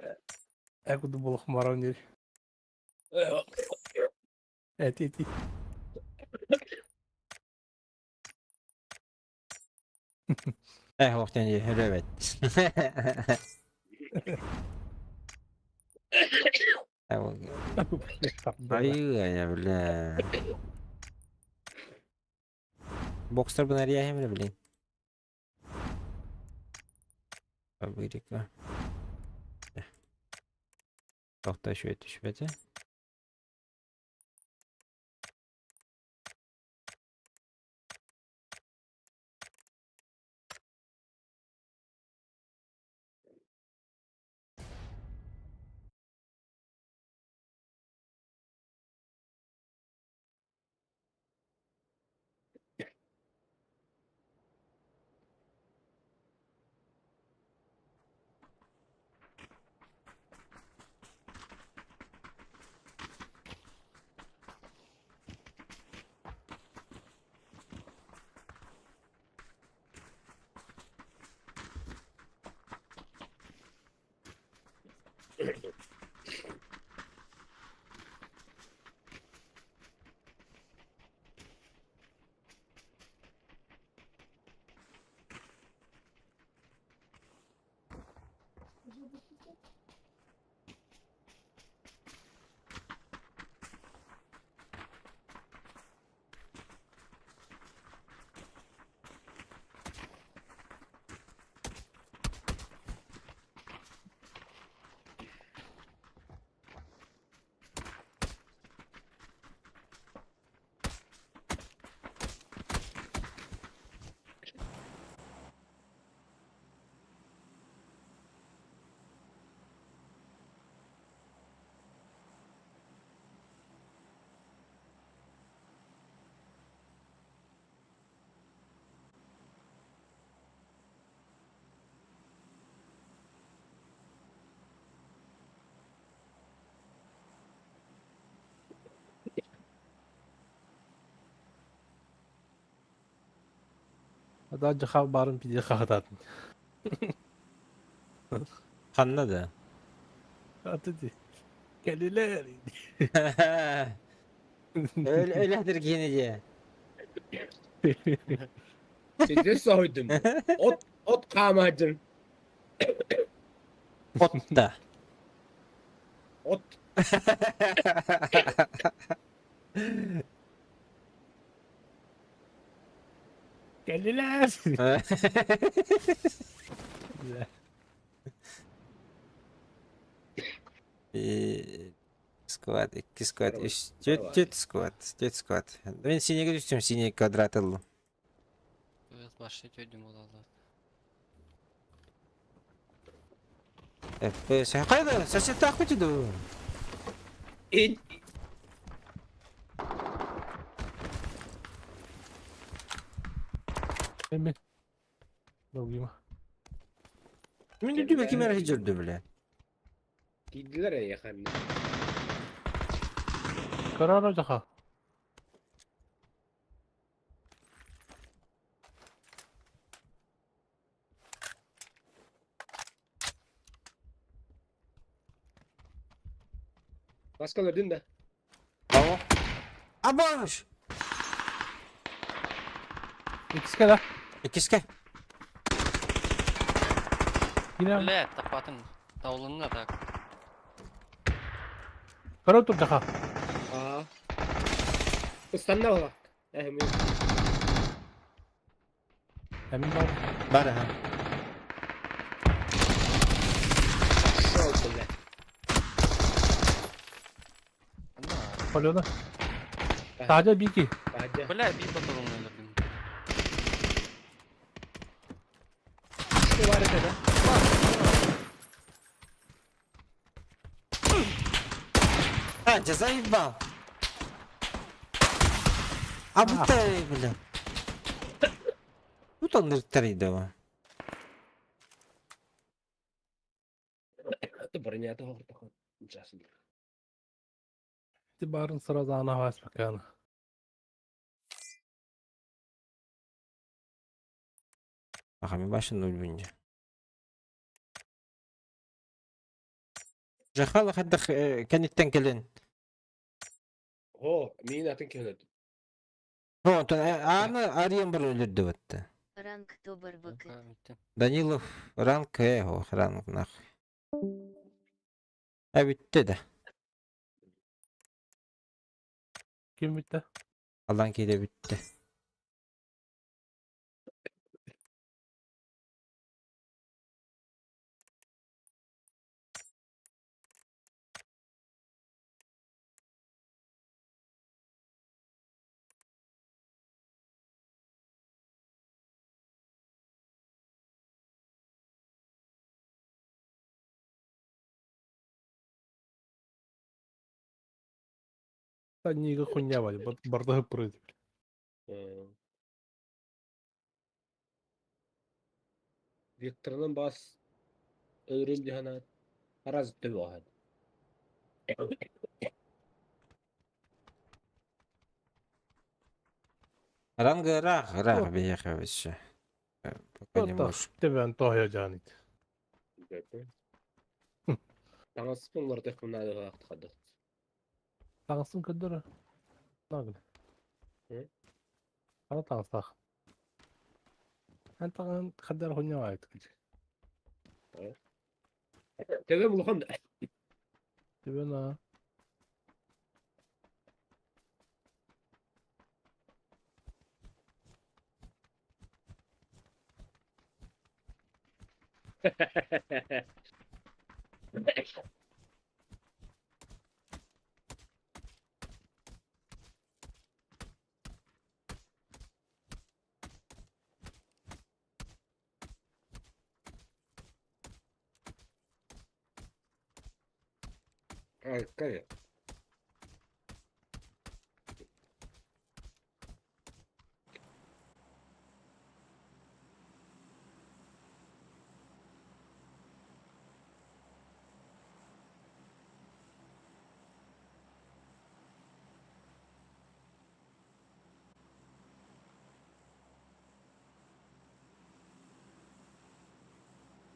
Ә куду болох маран дир. Эти эти. Э, охтен дии, өлөбөт. Айыы, бля. Бокстер бынария блин. Фабрика. Тохта еще түшпәтә. Ада жаха барын пиде хахататын. Ханна да. Аты ди. Келилер. Өләдер киһини дии. Сиди сойдум. От, от қамадым. Отта. От. Келилер. Сквад, икки сквад, Давай, үс, түөрт, давай. түөрт сквад, түөрт сквад. Мин синеге түстүм, синий квадрат ыллым. Башта төйдүм олалар. FPS. Хайда, сосед күтү. Ин. Эми. Долгима. Мин дүбе кимер жүрдү биле. Кийдилер яхамны. Карара жаха. Басқалар да. Ало. Абаш! Икске да. Иккиске. Yine Бля, тапатын. Таулынна так. кара тур жаха. Аа. Ыстанна бала. Эми. Эмин бар. Бар ха. Шоу, бля. Полёна. Тажа бики. Таһырдьа. Бля, би потолок өлөрдүм. Что бар этэ да? А, тебя заебал. А будто, бля. Тут он давай. Это броня тоҕор Сейчас. Ти барын сразу ана вас бакана. Аха, мен башын өлбүнде. Жахала хаддах кәнеттен келен. О, мин атын көнөт. О, аны Ариен бір өлірді бітті. Ранг тобр выкат. Данилов ранг, о, ранг нахуй. А бітті да. Ким битти? Алдан кейде бітті. Та нига хуйня вали, барды прыгать. Викторның бас өлөрүм дихана араз төбө. Ранга рах, рах, бияха вообще. Пока не можешь. Тебен тохя жанит. Таңасы бұлар тек мына ақтықады. Таңсын көддөрө. Нагын. Ана таңсақ. Ан таңын қадар хуйня вали. Төбө бұлған. Тебен а. Ay, calla.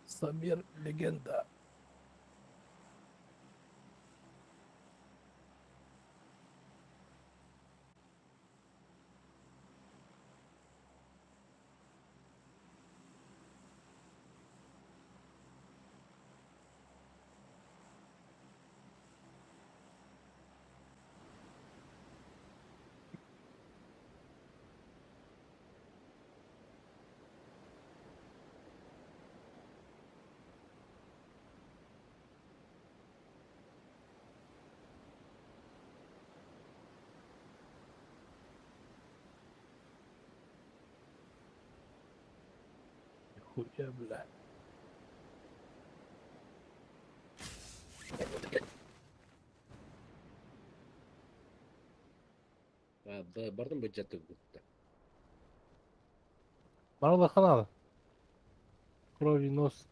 Самир легенда. Хуя, бля. Бардым бюджетті бітті. Барла ханада. Крови нос.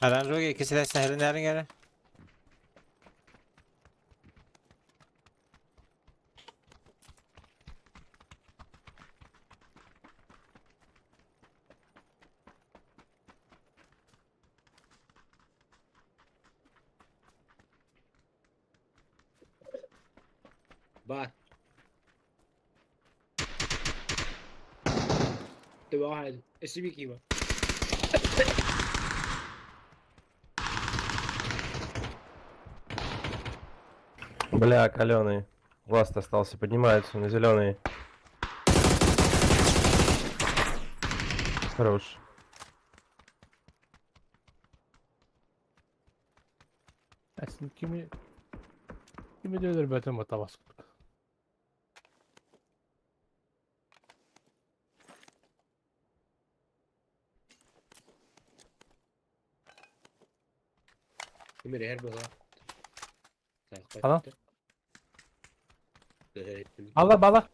Aran roge ikisi de sehrin gene. Бар. Төбөҕө Эсибикива. Бля, каленый. Ласт остался, поднимается на зеленый. Хорош. Aslında kimi kimi de өлөрбөтүм батабас. Ким эрэ быһа. Ала. Ала бала.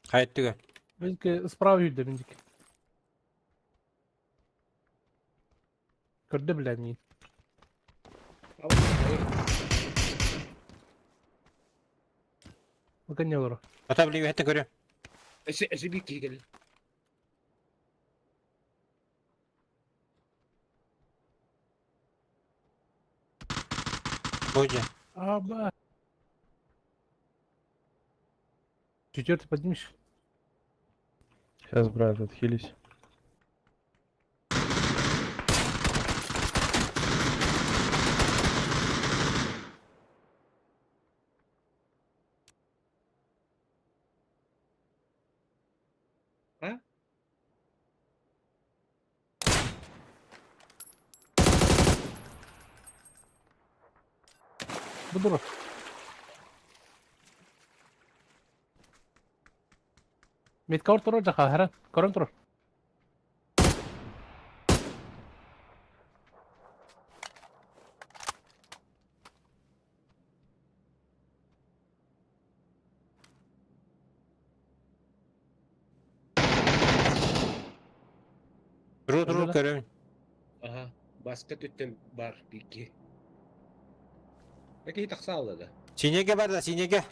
Хайттыга. Bizimki справа yürüdü bindik. Көрдө билэн Бу не олорор. Ата били үһәттен көрү. Эси бик киһи кэллэ. Боже. Аба. Четвертый поднимешь? Сейчас, брат, отхились. А? Бу дур. Метка ортора жаха хара. Көрөн турар. Туру туру көрөм. Аха. Баска түттен бар бикки. Киһи тахса да. Синеге бар да, синеге.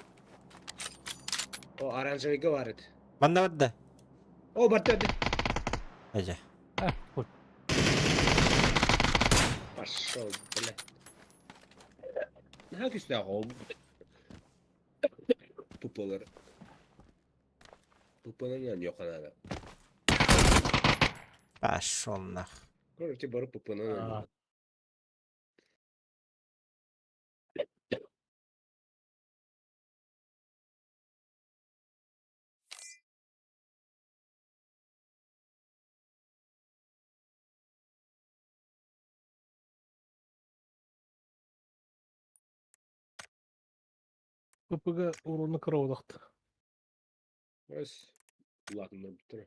О, оранжевыйга бар edi. Манна бар да. О, бар да. Ажа. А, вот. Пошел, бля. Наһаа күүстээх ол. Тупалар. Тупанан yok анада. Пошел нах. Короче, бары пупанан. А. ППГ уруну кыра. Өс. Ладно, бітір.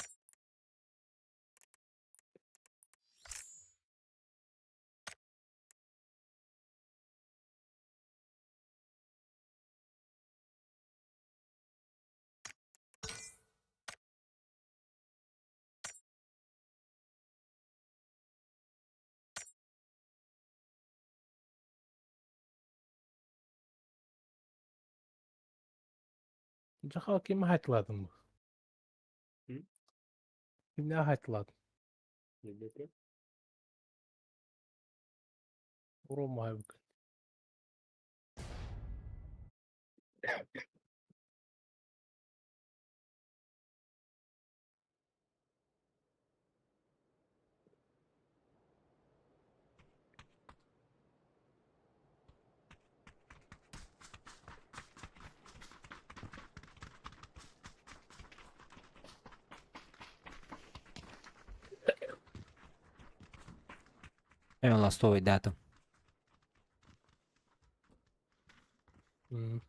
Жаха ким хайтладым бу? М? Кимне хайтладым? Не бөкө? Урон хайбык. Мен ластовый датым. М.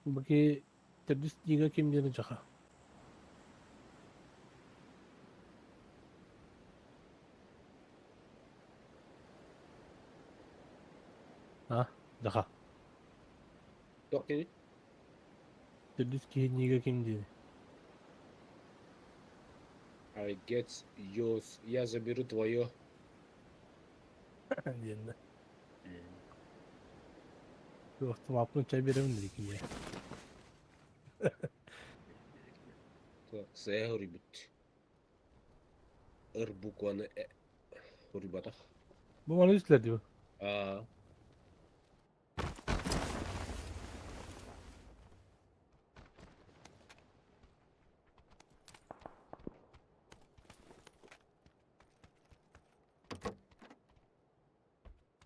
Бу төрдүс дига ким диэн дьаха. А, дьаха. Туох кини? Төрдүс киһи нига ким диэн. I get yours. Я заберу твое. Диэн да. Туох тумаппын чай беремин дии киһи. Так, сэ хөрүбүт. Ыр букваны хөрүбатах. Бу маны үстүлэр дии. Аа.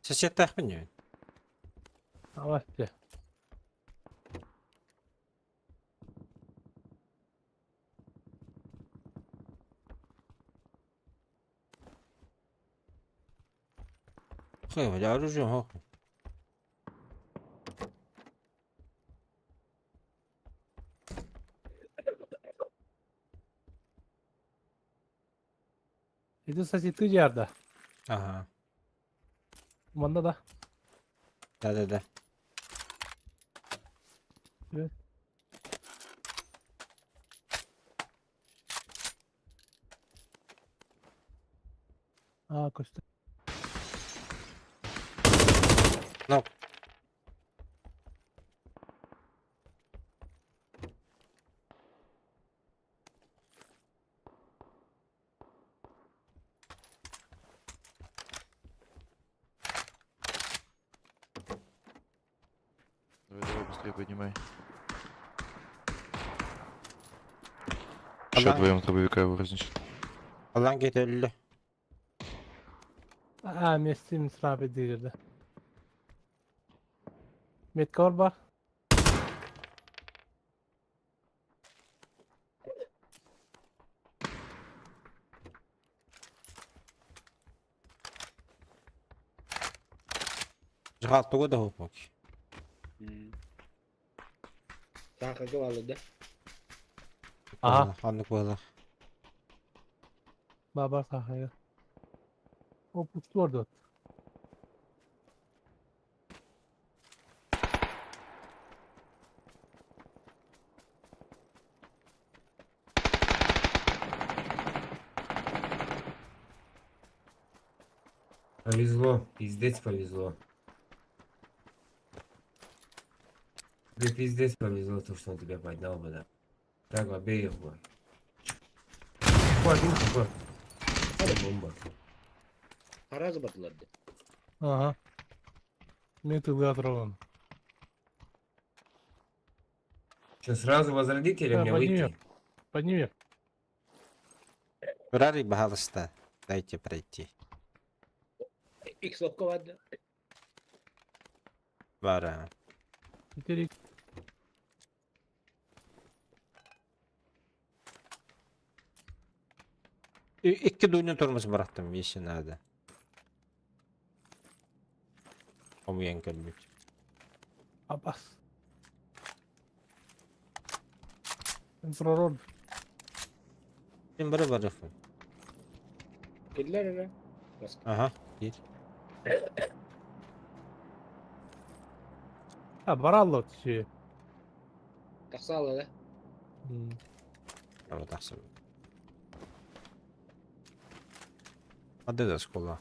Сосед не? Ава, те. Хой, бля, оружие, хо. Это сосед ты жарда. Ага. Манда да. Да-да-да. Evet. Аа, көстө. Ну. Давай, давай, быстрее поднимай. Еще Ага. вдвоем дробовика его разнесет. Алан кетелі. Аа, местим срапы дирді. Метка бар бар. Жғал туғы да хопок. Саха кывалы да. Ага. Аннык болы. Бар сахайга. О, пусту орду. Повезло, пиздец повезло. Тебе пиздец повезло, то, что он тебя поднял бы, да. Так, обей его. Один хп. Бомба. Харазы батыларды. Ага. Мен тылга туралан. Что, сразу возродить или Да, мне подними. выйти? Подними. Рари, пожалуйста, дайте пройти. Икс лапка да. Бара. Теперь Икки дуйны тормоз бырақтым, если надо. Омуян көлбүт. Абас. Контролер. Мен бары барыфын. Киллер эре. Ага, кир. А, баралло түшү. Тахсала да. Вот тахсым. А де школа?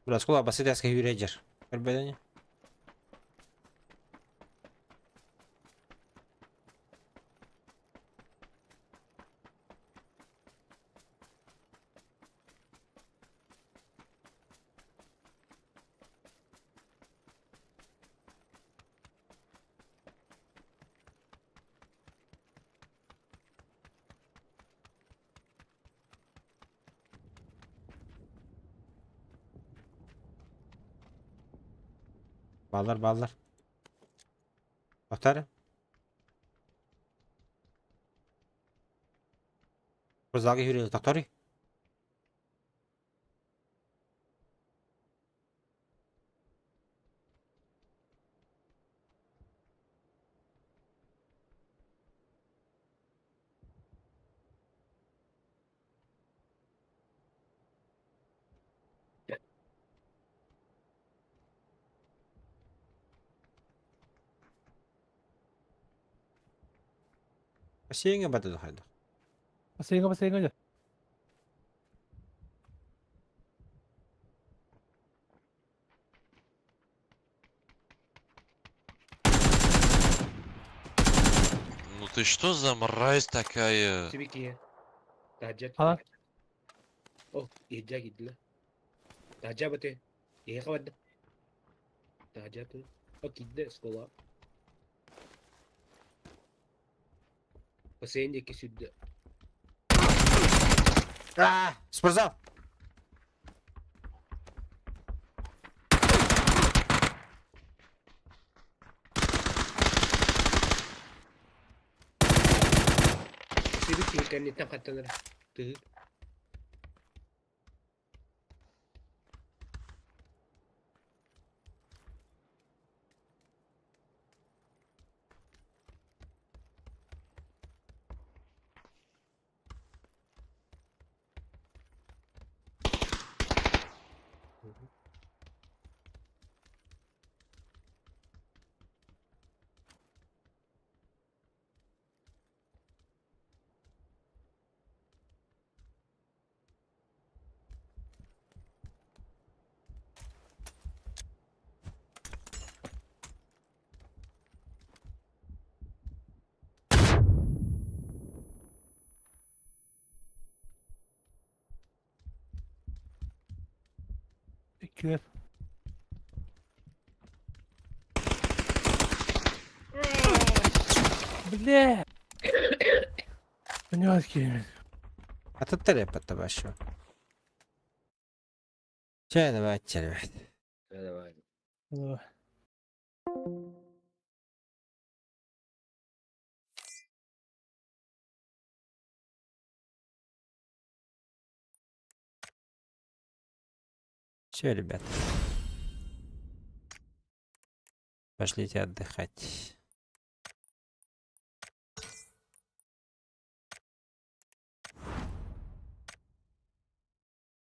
Бля, школа басыдаска юрежер. Көрбөдөнү? Бааллар, бааллар. Тохтоо эрэ. Спортзалга киирэ тохтооруй. Бассейҥҥа барда хайдах? Бассейҥҥа бассейҥҥа дьэ. Ну ты что за мразь такая? Сибики. Таджат. А? О, иһдьэ киирдилэр. Таджа баты. Эһиэхэ барда. Таджа ты. О, киирдэ оскуола. Бассейн диэки сүүрдэ. А, спортзал! Сибик киһи кэнниттэн хаттанар. Тыһы. Иккилэр. Бля! Понял, киирэн. Атыттар эппэттэ башо. Чэ, давайте, ребят. Давай. Давай. Все, ребят. Пошлите отдыхать.